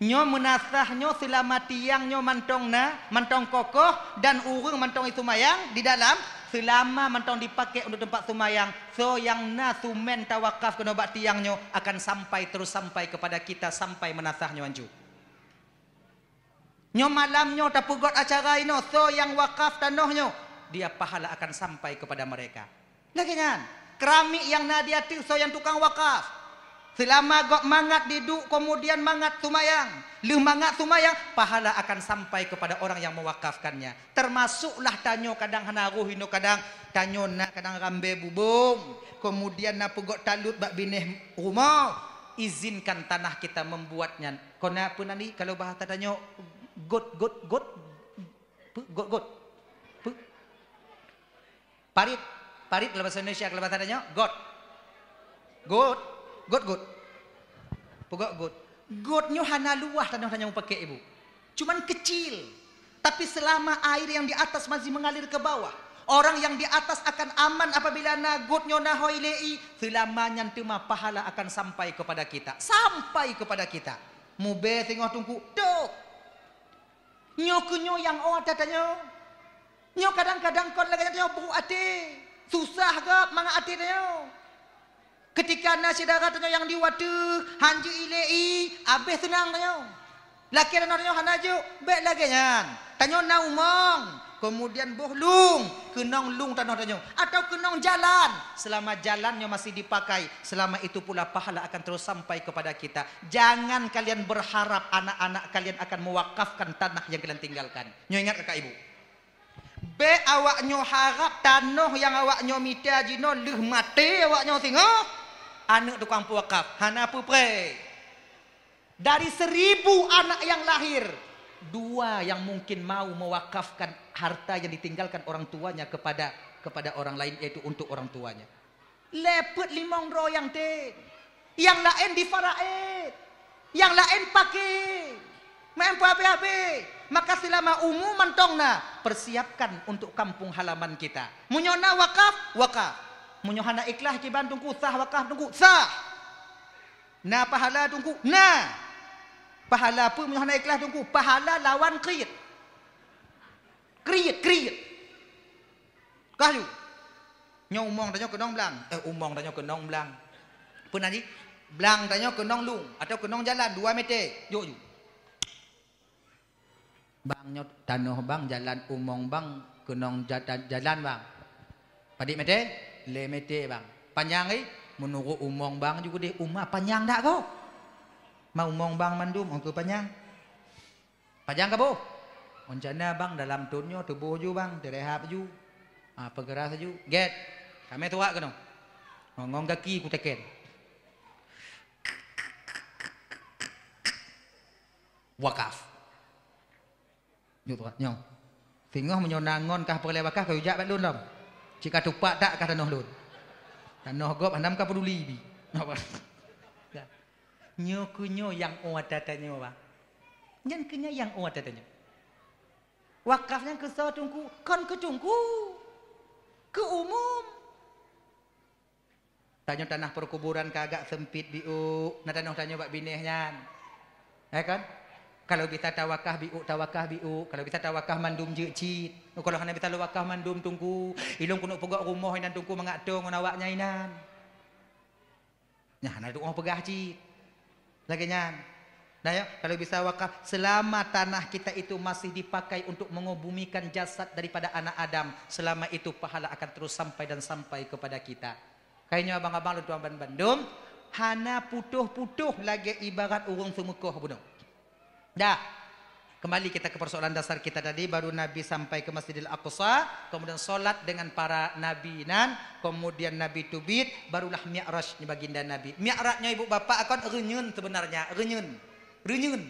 Nyoe meunasah nyoe seulama tiang nyoe mantong na, mantong kokoh, dan ureuëng mantong jiseumayang di dalam, seulama mantong dipaké untuk teumpat seumayang, soe nyang na sumén tawakaf keunoe bak tiang nyoe akan sampai terus sampai kepada kita sampai meunasah nyoe anju. Nyoe malam nyoe tapeugét acara inoe, soe nyang wakaf tanoh nyoe, dia pahala akan sampai kepada mereka. Lagée nyan, keramik nyang na di ateueh soe nyang tukang wakaf. Seulama gob mangat diduek, kemudian mangat seumayang. Lheueh mangat seumayang, pahala akan sampai kepada orang yang mewakafkannya. Termasuklah tanyoe kadang hana roh inoe kadang, tanyoe na kadang rambée bubông, kemudian na peugét talut bak binéh rumoh, izinkan tanah kita membuat nyan. Kona peue nan di, kalau bahasa tanyoe, got, got, got, pe-, got, got. Pe-, Parit, parit kalau bahasa Indonesia, kalau bahasa tanyoe, got. Got, got, got. Peugét got. Got nyoe hana luwah tanoh tanyoe mupaké ibu. Cuman kecil. Tapi selama air yang di atas masih mengalir ke bawah, orang yang di atas akan aman apabila na got nyoe na hôi lé ie, selama nyan teuma pahala akan sampai kepada kita. Sampai kepada kita. Mubée singoh teungku, tok. Nyoe keuh nyoe nyang ôt ata tanyoe. Nyoe kadang-kadang kon lagée nyan tanyoe brôk até. Susah gob mangat até tanyoe. Keutika na syedara tanyoe nyang di watée, han jeuet ilée ie, abéh seunang tanyoe. Lakée tanoh tanyoe hana jok, bék lagée nyan. Tanyoe na umong, kemudian boh lueng, keunong lueng tanoh tanyoe, atau keunong jalan. Selama jalan nyoe masih dipakai, selama itu pula pahala akan terus sampai kepada kita. Jangan kalian berharap anak-anak kalian akan mewakafkan tanah yang kalian tinggalkan. Nyoe ingat kakak ibu. Bék awaknyoe harab tanoh nyang awaknyoe mita jinoe lheueh maté awaknyoe singoh, aneuk tukang peuwakaf hana peupreh. Dari seribu anak yang lahir, dua yang mungkin mau mewakafkan harta yang ditinggalkan orang tuanya kepada, kepada orang lain, yaitu untuk orang tuanya. Lhèe peuet limong droe nyang tem. Nyang laén di Faraid. Nyang laén paké. Meu'en peuhabéh-habéh. Maka selama umu mantong na, persiapkan untuk kampung halaman kita. Meunyoe na wakaf, wakaf. Meunyoe hana ikhlas kiban Teungku, sah wakaf Teungku, sah. Na pahala Teungku, na. Pahala peue meunyoe hana ikhlas Teungku? Pahala lawan kriet. Kriet, kriet. Kah ju. Nyoe umong tanyoe keunong blang. Eh, umong tanyoe keunong blang. Peue nan jih? Blang tanyoe keunong lueng atau keunong jalan dua meter. Jok ju. Bang, nyoe tanoh bang, jalan umong bang, keunong ja-, jalan bang. Padit meter? Lhèe meter bang. Panyang, eh? Meunurot umong bang ju keudeh, uma panyang dak kok? Ma umong bang mandum, ongkeu panyang. Panyang ka boh? Rencana bang dalam thon nyoe tuboh ju bang, teurehab ju. Ah, peugeurah ju. Gét. Kamé tuwak keunoe. Ngon, ngon gaki kuteken. Wakaf. Nyoe tuwak, nyoe. Singoh meunyoe na ngon kah peureulèe wakaf, ka ujak bak lôn lom. Cit ka tupak tak kah tanoh lôn. Tanoh gob hana ka peuduli bi. Nyoe keuh nyoe nyang ôt ata tanyoe, bang. Nyan keuh nyan nyang ôt ata tanyoe. Wakaf nyan keu soe Teungku? Kon keu Teungku. Keu umum. Tanyoe tanah perkuburan ka agak sempit biôk, na tanoh tanyoe bak binéh nyan. Ya kan? Kalau bisa tawakah biôk, tawakah biôk. Kalau bisa tawakah mandum jeuet cit. Kalau hana bisa lôn wakah mandum Teungku, ilôn keuneuk peugöt rumoh inan Teungku mangat toe ngon awaknyan inan. Nyan hana tuoh peugah cit. Lagèe nyan. Nah, ya, kalau bisa wakaf, selama tanah kita itu masih dipakai untuk mengebumikan jasad daripada anak Adam, selama itu pahala akan terus sampai dan sampai kepada kita. Kainyoe abang-abang lôn tuan ban bandum, hana putôh-putôh lagèe ibarat ureueng seumeukoh bunoe. Dah. Kembali kita ke persoalan dasar kita tadi, baru Nabi sampai ke Masjidil Aqsa, kemudian salat dengan para nabi nan, kemudian Nabi teubiet, barulah Mi'raj baginda Nabi. Mi'raj nyoe ibu bapak kon reunyeun sebenarnya, reunyeun. Reunyeun.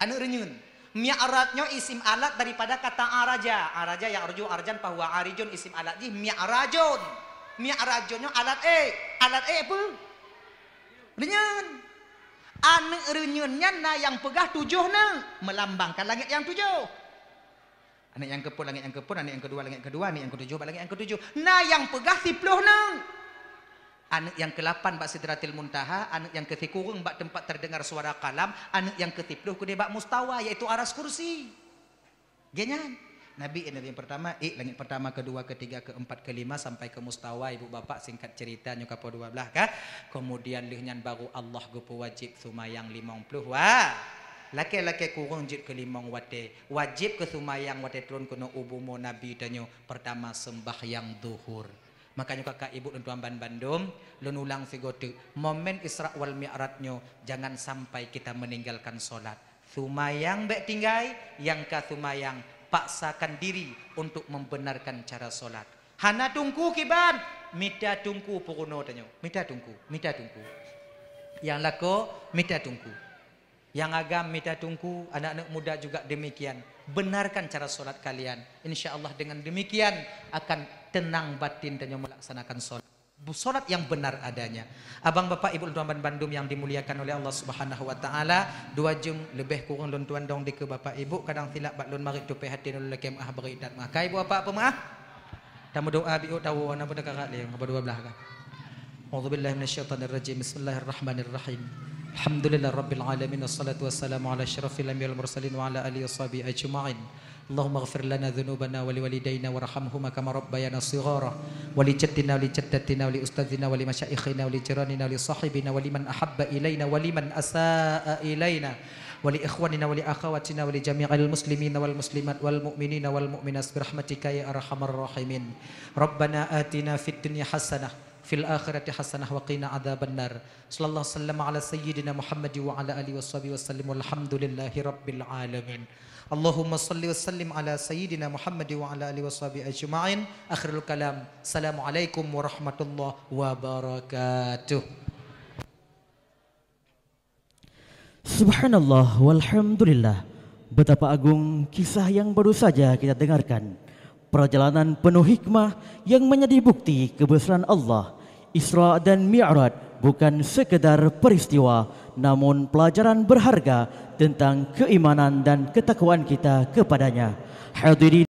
Aneuk reunyeun. Mi'raj nyoe isim alat daripada kata araja. Araja ya'ruju arjan fahuwa arijun, isim alat jih mi'rajun. Mi'rajun nyoe alat ék. Alat ék peue? Reunyeun. Aneuk reunyeun nyan na nyang peugah tujoh neuk, melambangkan langét nyang tujoh. Aneuk nyang keupeuet, langét nyang keupeuet, aneuk nyang keudua, langét keudua, aneuk nyang keutujoh, bak langét nyang keutujoh. Na nyang peugah siploh neuk. Aneuk nyang keulapan bak Sidratil Muntaha, aneuk nyang keusikureueng bak teumpat terdengar suara kalam, aneuk nyang keusiploh keudeh bak mustawa, yaitu aras kursi. Geuh nyan. Nabi, Nabi nyang pertama, ék langét pertama, keudua, keutiga, keuempat, keulima, sampai keu mustawa. Ibu bapak, singkat cerita, nyoe ka poh dua blaih kah? Kemudian lheueh nyan baru Allah geupeuwajéb seumayang limong ploh wa-, lakée-lakée kureueng jeuet keu limong watée. Wajéb keu seumayang watée trôn keunoe u bumoe Nabi tanyoe, pertama sembahyang zuhur. Maka nyoe kakak ibu lôn tuan ban bandum, lôn ulang sigoe teuk, momen Isra wal Mi'raj nyoe jangan sampai kita meninggalkan solat. Seumayang bék tinggai, nyang ka seumayang paksakan diri untuk membenarkan cara solat. Hana teungku kiban, mita teungku peurunoe tanyoe, mita teungku, mita teungku. Nyang lakoe mita teungku. Nyang agam mita teungku, anak-anak muda juga demikian. Benarkan cara solat kalian. Insya Allah dengan demikian akan tenang batin tanyoe melaksanakan solat. Solat yang benar adanya. Abang, bapak, ibu, tuan ban bandum yang dimuliakan oleh Allah Subhanahu wa Taala, dua jeuem leubeh kureueng lôn tuan dong dikeue bapak ibu, kadang silap bak lôn marit tupée haté lôn lakée meu'ah bri that meu'ah. Ka ibu bapak peumeu'ah? Tameudoa biôk tawoe na peudeukarat lé, haba dua blaih ka. A'udzubillahi minasyaitonirrajim. Bismillahirrahmanirrahim. Alhamdulillahirabbil alamin, wassalatu wassalamu ala asyrafil anbiya wal mursalin wa ala alihi washabihi ajmain. Allahumma ighfir lana dzunubana wa liwalidaina warhamhuma kama rabbayana shighara. Wa li jaddina wa li jaddatina wa li ustadzina wa li masyaikhina wa li jiranina wa li sahibina wa liman ahabba ilaina wa liman asaa ilaina wa li ikhwanina wa li akhawatina wa li jami'il muslimina wal muslimat wal mu'minina wal mu'minat birahmatika ya arhamar rahimin. Rabbana atina fid dunya hasanah fil akhirati hasanah wa qina adzabannar. Sallallahu wasallam ala sayyidina Muhammad wa ala alihi washabihi wasallim, walhamdulillahi rabbil alamin. Allahumma salli wa sallim ala sayyidina Muhammad wa ala alihi washabihi ajma'in. Akhirul kalam. Assalamualaikum warahmatullahi wabarakatuh. Subhanallah walhamdulillah. Betapa agung kisah yang baru saja kita dengarkan. Perjalanan penuh hikmah yang menjadi bukti kebesaran Allah. Isra dan Mi'raj bukan sekedar peristiwa, namun pelajaran berharga tentang keimanan dan ketakwaan kita kepada-Nya. Hadirin